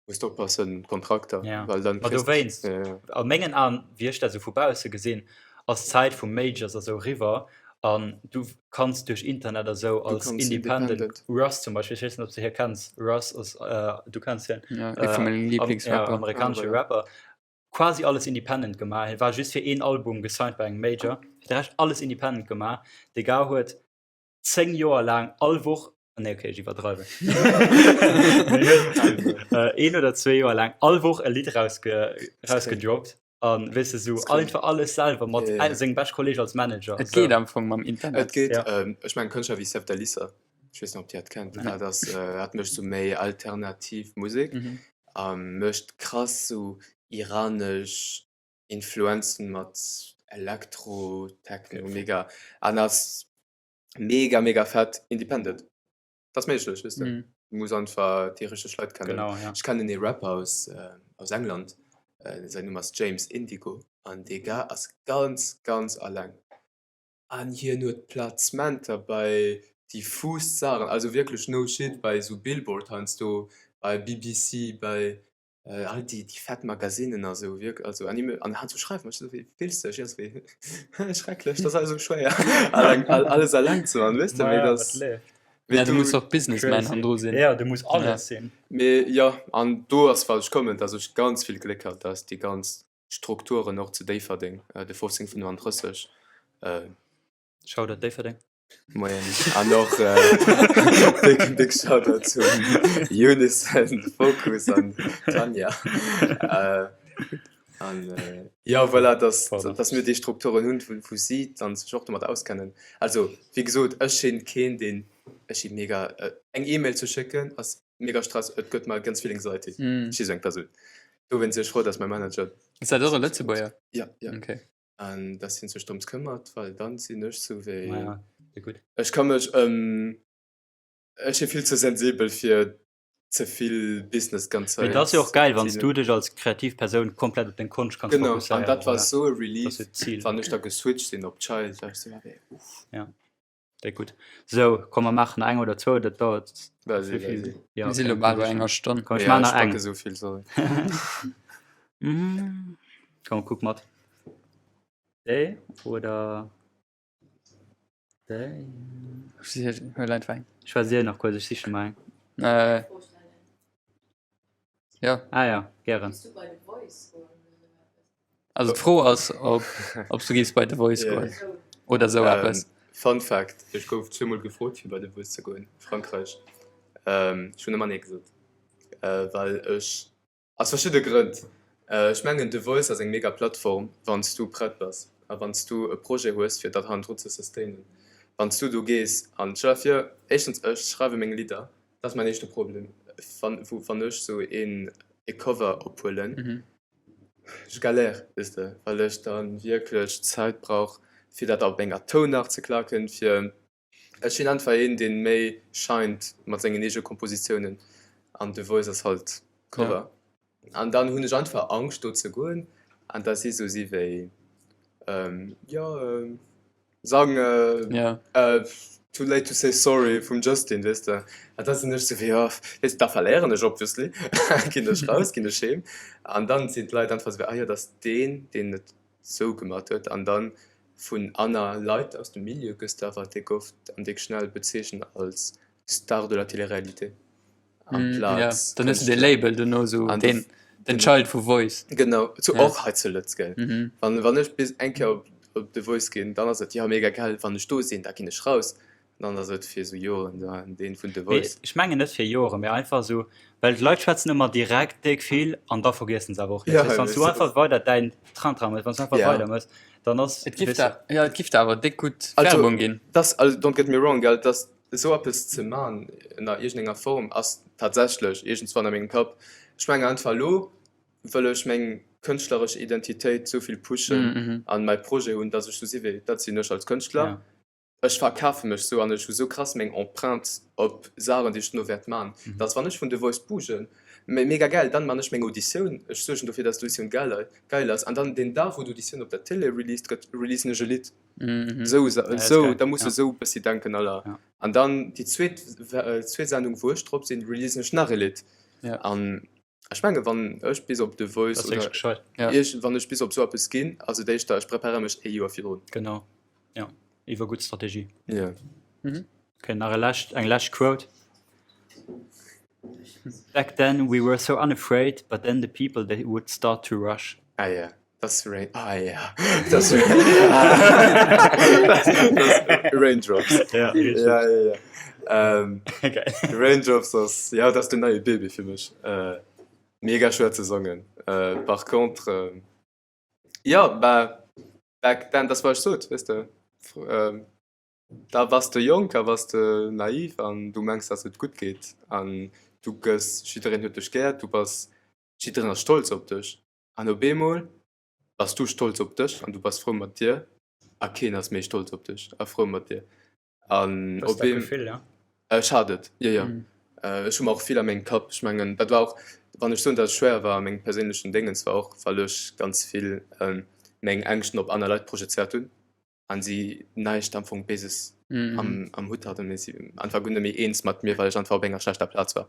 muss de oppassen, Kontrakter, Ja, well dann ma kriss dowéinst, ja, ja. a mengen Aen, wéi ech dat esou vu bausse gesinn, ass d'Zäit vu Majors a sou eriwwer an du kanns duerch Internet a sou Du als kanns Independent, independent. Russ zum Beispill, ech weess net, ob s de hie kenns, Russ ass, du kenns hien, Ja, ee vu mengen am, ja, Lieblingsrapper. Ah, amerikanesche voilà. Rapper, quasi alles independent gemaach. Hie war just fir een Album gesigned bei engem Major, fir de Rescht alles independent gemaach. De Gars huet 10 Joer laang all Woch, nee okay, ech iwwerdreiwen, mee huet een oder zwee Joer laang all Woch e Lidd rausge rausgedroppt an weess de sou einfach alles selwer mat Ja, ja. sengem beschte Kolleeg als Manager. Et Sou. geet am Fong mam Internet. Et geet, Ja. ähm, ech mengen Kënschtler wéi Sevdalisa, ech weess net ob Dir dat kennt, Nee. dat ass, dat mécht sou méi alternativ Musek Mhm. a mécht krass sou iranesch Influenzen mat Elektro, Techno, mega an ass mega mega fett independent. Dat ass méiglech, weess de. Mhm. Du muss einfach déi richteg Leit kennen. Genau, ja. Ech kennen ee Rapper aus aus England, säin Numm ass James Indigo an dee Gars ass ganz ganz alleng an hien huet Placementer bei diffus Saachen, also wierklech no shit, bei esou Billboard heiansdo, bei BBC, bei All déi déi fett Magazinen a sou wierk also an him an hat sou schreift mech sou wéi fills dech? Ech sou wéi schrecklech, dat ass alles sou schwéier alleng alles alleng ze man weess de mee Maja, dass wat leeft. mee Ja, du du muss och Businessman Crazy. hannendru sinn. Ja, du muss Ja. alles sinn. Mee jo an do ass wat ech kommen, dass ech ganz vill Gléck hat, dass déi ganz Strukturen och zu Déifferdeng, de 1535, Shoutout Déifferdeng. Moien an och big big Shoutout zum Unison, Focus an Tanja. An jo voilà, dass dass mir déi Strukturen hunn, wou wou si dann sech och domat auskennen. Also wéi gesot, ech sinn keen deen, ech si mega, eng Email ze schécken ass mega Stress, et gëtt mer ganz vill Anxiety. Ech si sou eng Persoun. Dowéinst si ech frou, dass mäi Manager. Ass dat och e Lëtzebuerger? Ja, ja. Okay. An dass hien sech drëms këmmert, well dann sinn ech sou wéi, Maja, déi gutt. ech ka mech ëm, ech si vill ze sensibel fir ze vill Business ganz Mee Zäit et ass jo och gäil, wann s ze du dech als kreativ Persoun komplett op deng Konscht kanns Genau, an fokusséieren, dat war oder? sou e Dat ass Relief, jo d'Zil. wann ech da geswitcht sinn op Child, war ech sou, ah wéi, uff. Ja, déi gutt. Sou, komm mer maachen nach eng oder zwou, dat dauert Vas-y, ze vill. vas-y. Ja, Mir si okay, lo bal bei ech enger Stonn. komm, ech Ja, maachen ech nach eng. packe sou vill, sorry. Komm, kuck mat. Déi oder déi? Huel einfach eng. Ech choisier nach kuerz, ech siche mer eng. Äh, ja. Ah ja, gären. Also d'Fro ass, ob, ob du géifs bei The Voice Yeah. goen oder sou eppes. Ähm, Fun Fact, Ech gouf zweemol gefrot fir bei The Voice ze goen, Frankräich. Ähm, ech hunn ëmmer nee gesot, äh, well ech Aus verschidde Grënn. Ech mengen The Voice ass eng mega Plattform wann s du prett bass a wann s du e Projet hues fir dat hannendru ze sustainen. Wann s du do gees an stell der vir, éischtens ech schreiwe meng Lidder, dat ass mäin éischte Problem, wann wou wann ech sou een e Cover ophuelen, ech galère weess de, well ech da wierklech Zäit brauch fir dat op enger Tounart ze klaken, fir. Ech sinn einfach een, deen méi shint mat sengen eege Kompositiounen an The Voice ass halt Cover. An dann hunn ech einfach Angscht do ze goen an dass si sou si wéi, jo sang Too late to say sorry vum Justin, weess de. An da sinn ech sou wéi, jo, weess de, da verléieren ech obviously, ginn ech raus, ginn ech heem an dann sinn d'Leit einfach sou wéi, ah jo, dat ass deen, deen et sou gemat huet an dann vun anner Leit aus dem Milieu gëss de awer déck oft an déck schnell bezeechent als Star de la Télé-Réalité amplaz Dann hues de dee Label dono sou den den Child vu Voice. Genau, zu och hei zu Lëtz gell. Wann wann ech bis eng Kéier op op The Voice ginn, dann ass et jo mega gell, wann ech do sinn, da ginn ech raus. Dann ass et fir sou Joren da deen vun The Voice. Ech mengen net fir Joren, mee einfach esou, well d'Leit schwätzen ëmmer direkt déck vill an da vergiessen se awer och nees. Wann s du einfach weider däin Train-Train méchs, wann s du einfach weider méchs, dann ass. Et giff da, jo, et giff da awer déck gutt Werbung ginn. Dass, also don't get me wrong, gell, dass esou eppes ze man ënner iergendenger Form ass tatsächlech iergendswann a mengem Kapp. Ech mengen einfach elo wëll ech meng kënschtleresch Identitéit esou vill pushen an mäi Projet hunn, dass ech sou si wéi dat sinn ech als Kënschtler. Ech verkafe mech sou an ech hu sou krass meng Empreinte op Saachen, déi ech dono wäert man, dass wann ech vun The Voice bougen, mega gäil, dann man ech meng Auditioun, ech suergen dofir, dass d'Auditioun geil ass an dann deen Dag wou d'Auditioun op der Télé released gëtt, releasen ech e Lidd. Sou, sou, da muss de sou bëssi denken aller. An dann déi zweet, zweet Sendung wou ech drop sinn, releasen ech nach e Lidd an ech menge wann ech bis op The Voice oder iergend, wann ech bis op sou eppes ginn, ass et éischter ech preparéiere mech e Joer virdrun. Genau. Ja, iwwer gutt Strategie. Ja. Mhm. Okay, nach e lescht, eng lescht Quote. Back then we were so unafraid, but then the people they would start to rush. Ah ja, das Rain, ah ja, das, das Raindrops. Ja, ja, ja, ja. Ähm, Raindrops ass, ja, das den neie Baby fir mech. Äh, mega schwer ze sangen. Äh, par contre, äh, Ja, bah, back then, das wat ech sot, weess de, da bass de jonk a bass de naiv an du mengs, dass et gutt geet an du gëss, jiddereen huet dech gär, du bass, jiddereen ass stolz op dech an op eemol bass du stolz op dech an du bass frou mat dir a keen ass méi stolz op dech a frou mat dir. An op eem Gefill, ja. Ech hat et, jo, jo. Ech hu mer och vill a mengem Kapp, ech mengen, dat war och, wann ech soen, datt et schwéier war a mengem perséinlechen Déngens, war och, well ech ganz vill meng Ängschten op aner Leit projezéiert hunn an si näischt am Fong Béises am, am Hutt haten, mee si einfach guer net méi eens mat mir, well ech einfach op enger schlechter Plaz war.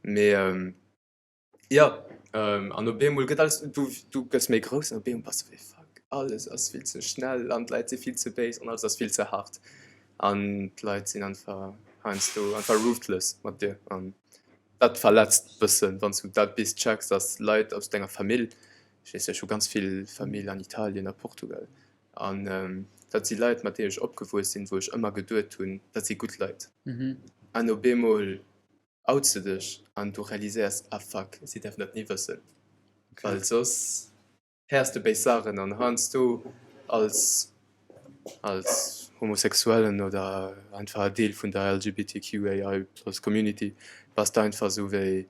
Mee. Jo, an op eemol gëtt alles, du, du gëss méi grouss an op eemol bass du wéi, fuck, alles ass vill ze schnell an d'Leit si vill ze béis an alles ass vill ze haart an d'Leit sinn einfach heiansdo einfach ruthless mat dir an dat verletzt bëssen, wann s du dat bis checks, dass Leit aus denger Famill, ech weess, ech hu ganz vill Famill an Italien a Portugal an dat si Leit, mat deenen ech opgewuess sinn, wou ech ëmmer geduet hunn, dat si gutt Leit an op eemol outs de dech an du realiséiers, ah fuck, si däerfen dat ni wëssen, well soss héiers de béis Saachen an heiansdo als als Homosexuellen oder einfach Deel vun der LGBTQAI plus Community bass de einfach esou wéi,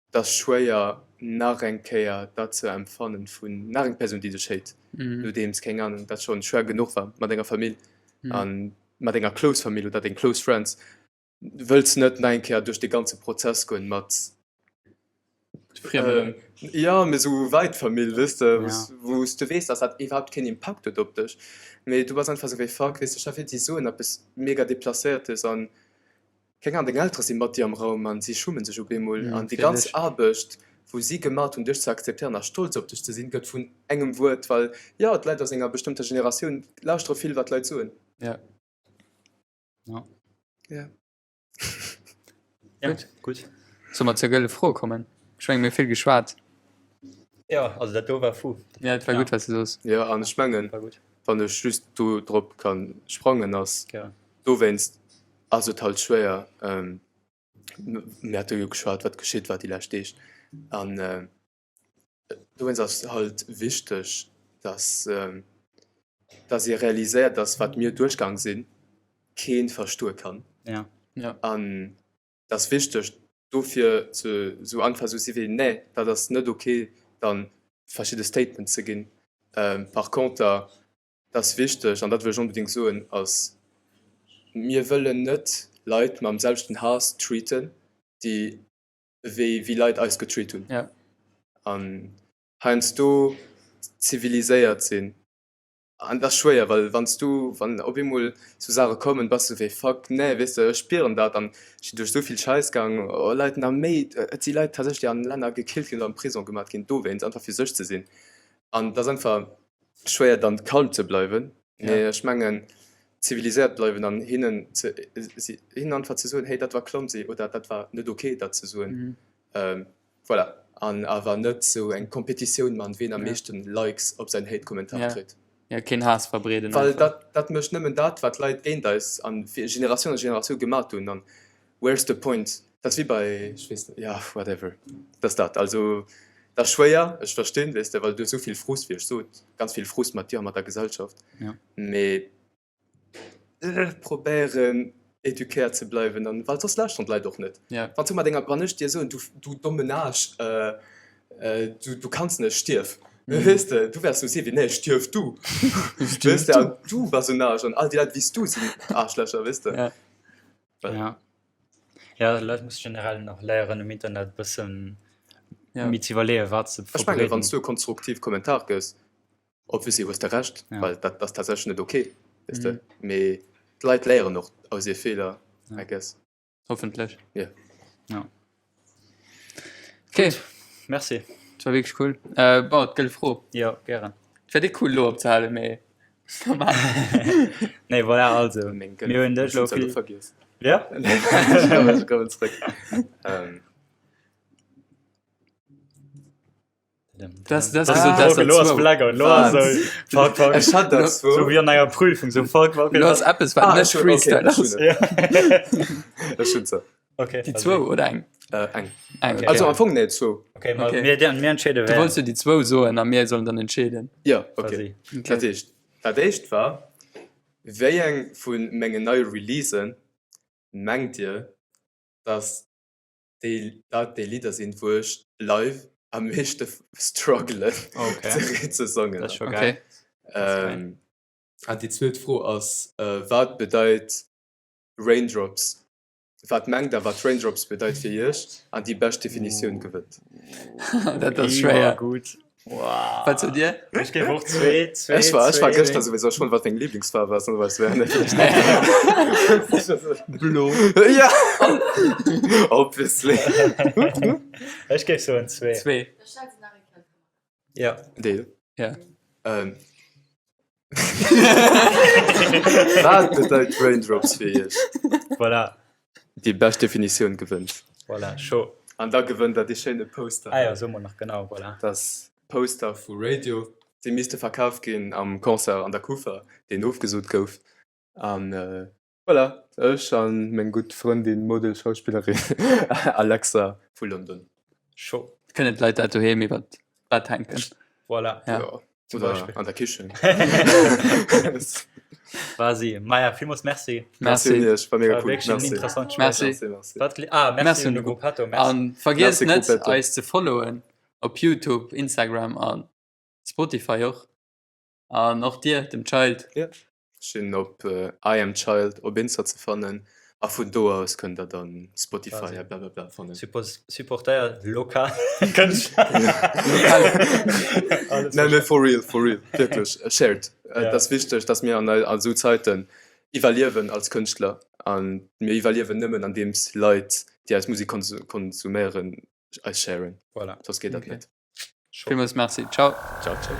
et ass schwéier nach eng Kéier dat ze empfannen vun nach eng Persoun déi dech hate, nodeems keng Ahnung dat schonn schwéier genuch war mat denger Famill an mat denger close Famill oder deng close Friends. Wëlls net nach eng Kéier duerch dee ganze Prozess goen mat Friemen. Jo, mee sou wäit Famill, weess de, wou s de weess, dass dat iwwerhaapt keen Impakt huet op dech, mee du bass einfach sou wéi fuck, weess de, stell vir, si soen eppes mega Deplacéiertes an, keng Ahnung, deng Eltere si mat dir am Raum an si schummen sech op eemol an déi ganz Aarbecht, wou si gemat hunn, dech ze akzeptéieren a stolz op dech ze sinn, gëtt vun engem Wuert, well jo, d'Leit aus enger bestëmmter Generatioun lauschtere vill, wat d'Leit soen. Ja. Ja. Ja. Ja, gutt. gutt. Solle mer zur gëlle Fro kommen? Ech menge mir hu vill geschwat. Ja, also dat do war fou. Ja, et war ja. gutt, wat s du soos. Ja, an ech mengen, wann ech just do drop kann sprangen, ass ja. dowéinst ass et halt schwéier. Ähm, mir hate jo geschwat, wat geschitt war déi lescht Deeg. An äh, Dowéinst ass halt wichteg, dass dass ee realiséiert, dass wat mir duerchgaang sinn, kee verstoe kann. Ja. Ja. An et ass wichteg dofir ze sou einfach sou si wéi, nee, dat ass net ok, dann verschidde Statements ze ginn. Par conter, et ass wichteg, an dat wëll ech onbedéngt soen, ass. Mir wëllen net Leit mam selwechten Haass treaten, déi wéi wéi Leit eis getreat hunn. Ja. An heiansdo ziviliséiert sinn. An dat ass schwéier, well wann s du, wann op eemol sou Saache kommen, bass du wéi fuck, nee, weess de, ech spieren dat an ech sinn duerch esou vill Schäiss gaang, oh Leit nach méi, et si Leit tatsächlech déi an Länner gekillt ginn oder am Prison gemat ginn dowéinst, einfach fir sech ze sinn. An dat ass einfach schwéier dann calm ze bleiwen, mee ech mengen ziviliséiert bleiwen an hinnen ze, hinnen einfach ze soen, hey dat war clumsy oder dat war net ok dat ze soen. Voilà, an awer net sou eng Kompetitioun man, ween am meeschten Likes op säin Hate-Kommentar kritt. Ja, keen Haass verbreeden Well dat, dat mécht nëmmen dat, wat d'Leit géint eis an fir Generatioun a Generatioun gemat hunn. An where's the point? Dat ass wéi bei, ech weess net, ja, whatever. Dat ass dat. Also, dat ass schwéier, ech verstinn, weess de, well du hues esou vill Frust, wéi ech sot, ganz vill Frust mat dir a mat der Gesellschaft. Mee Probéieren eduquéiert ze bleiwen an well soss lauschteren d'Leit och net. Ja. Wann du mat enger wann ech dir soen du du dommen Aarsch äh, äh, du du kanns net stierf mhm. weess de du wärs so si wéi nee stierf du weess de an du bass en Aarsch an all déi Leit wéi s du sinn Aarschlächer weess de. Ja. Ja. Ja, Leit musse generell nach léieren um Internet bëssen ja. méi ze iwwerleeën wat se Ech menge wann s du e konstruktiv Kommentar gëss Obviously hues de Recht, ja. well dat ass tatsächlech net ok, weess de. Mhm. Mee d'Leit léieren och aus hir Feeler, ja. I guess. Hoffentlech. Ja. Ja. Okay. Gut. Merci. Dat war wierklech cool. Äh, bon, d'gëlle Fro. Ja, gären. Et wär déck cool elo opzehalen, mee normal. Nee, voilà, also. Meng Mir hunn dech elo vill. vergiess. Ja? Ech kommen zréck. Ähm. Das, das, ah, das, okay, los, Blackout, los, so, fuck, fuck. Ech hat dat so wéi an enger Prüfung, so fuck, fuck. Du hast eppes, wat ah, net Freestyle ass. Okay, Ech hunn se. Okay, Déi zwou oder eng? Äh, eng. Eng, okay. Also am Fong net zwou. Okay, mal, Okay. mir, mir entscheeden, Du wer. wolltest jo déi zwou soen a mir sollen dann entscheeden. Ja, okay. Quasi. Dat heescht, dat éischt war, wéi eng vu mengen neie Releasen mengt Dir, dass déi dat déi Lidder sinn wou ech live am meeschte struggelen okay. ze, ze sangen. Dat ass scho geil. Okay. Ähm, an déi zweet Fro ass äh, wat bedeit Raindrops? Wat mengt der wat Raindrops bedeit fir iech an déi bescht Definitioun gewënnt? Dat ass schwéier. Gutt. Wow. Wat sot Dir? Ech géif och zwee, zwee, Ech war, ech war zwee. gëschter souwisou schon, wat deng Lieblingsfaarf ass, an was wär net. Blo. Ja! Obviously. Ech géif soen zwee. Zwee. Ja. Deal. Ja. Ähm. Wat bedeit Raindrops fir iech? Voilà. Déi bescht Definitioun gewënnt. Voilà, chaud. An da gewënnt der dee schéine Poster. Ah ja, soe mer nach, genau, voilà. Das Poster vu Radio, déi misste verkaf ginn am Concert an der Kufa, deen ofgesot gouf. An voilà, ech a meng gutt Frëndin, Model, Schauspillerin Alexa vu London. Chaud. Kënnen d'Leit dat doheem iwwer d'Bett hänken. Voilà. Ja. Ja. Zum Oder Beispiel. an der Kichen. Quasi. Maja, villmools Merci. Merci un Merci. iech, war mega War cool. wierklech en Merci. interessant Gespréich. Merci. Merci, merci. Wat gl- ah, merci, Merci un un de de Grupp. Gruppetto. Merci. An vergiesst Merci, net Gruppetto. eis ze followen op YouTube, Instagram an Spotify och. An och dir, dem Child. Ja. Ech sinn op I am Child op Insta ze fannen a vun do aus kënnt der dann Spotify a blablabla fannen. Supportéiert lokal Kënschtler. Nei mee for real, for real, wierklech, shared. Et ass wichteg, dass mir an esou Zäiten iwwerliewen als Kënschtler an mir iwwerliewen nëmmen andeems Leit, déi eis Musek konsuméieren, eis sharen. Voilà. Soss geet dat net. Villmools Merci. Ciao. Ciao, ciao.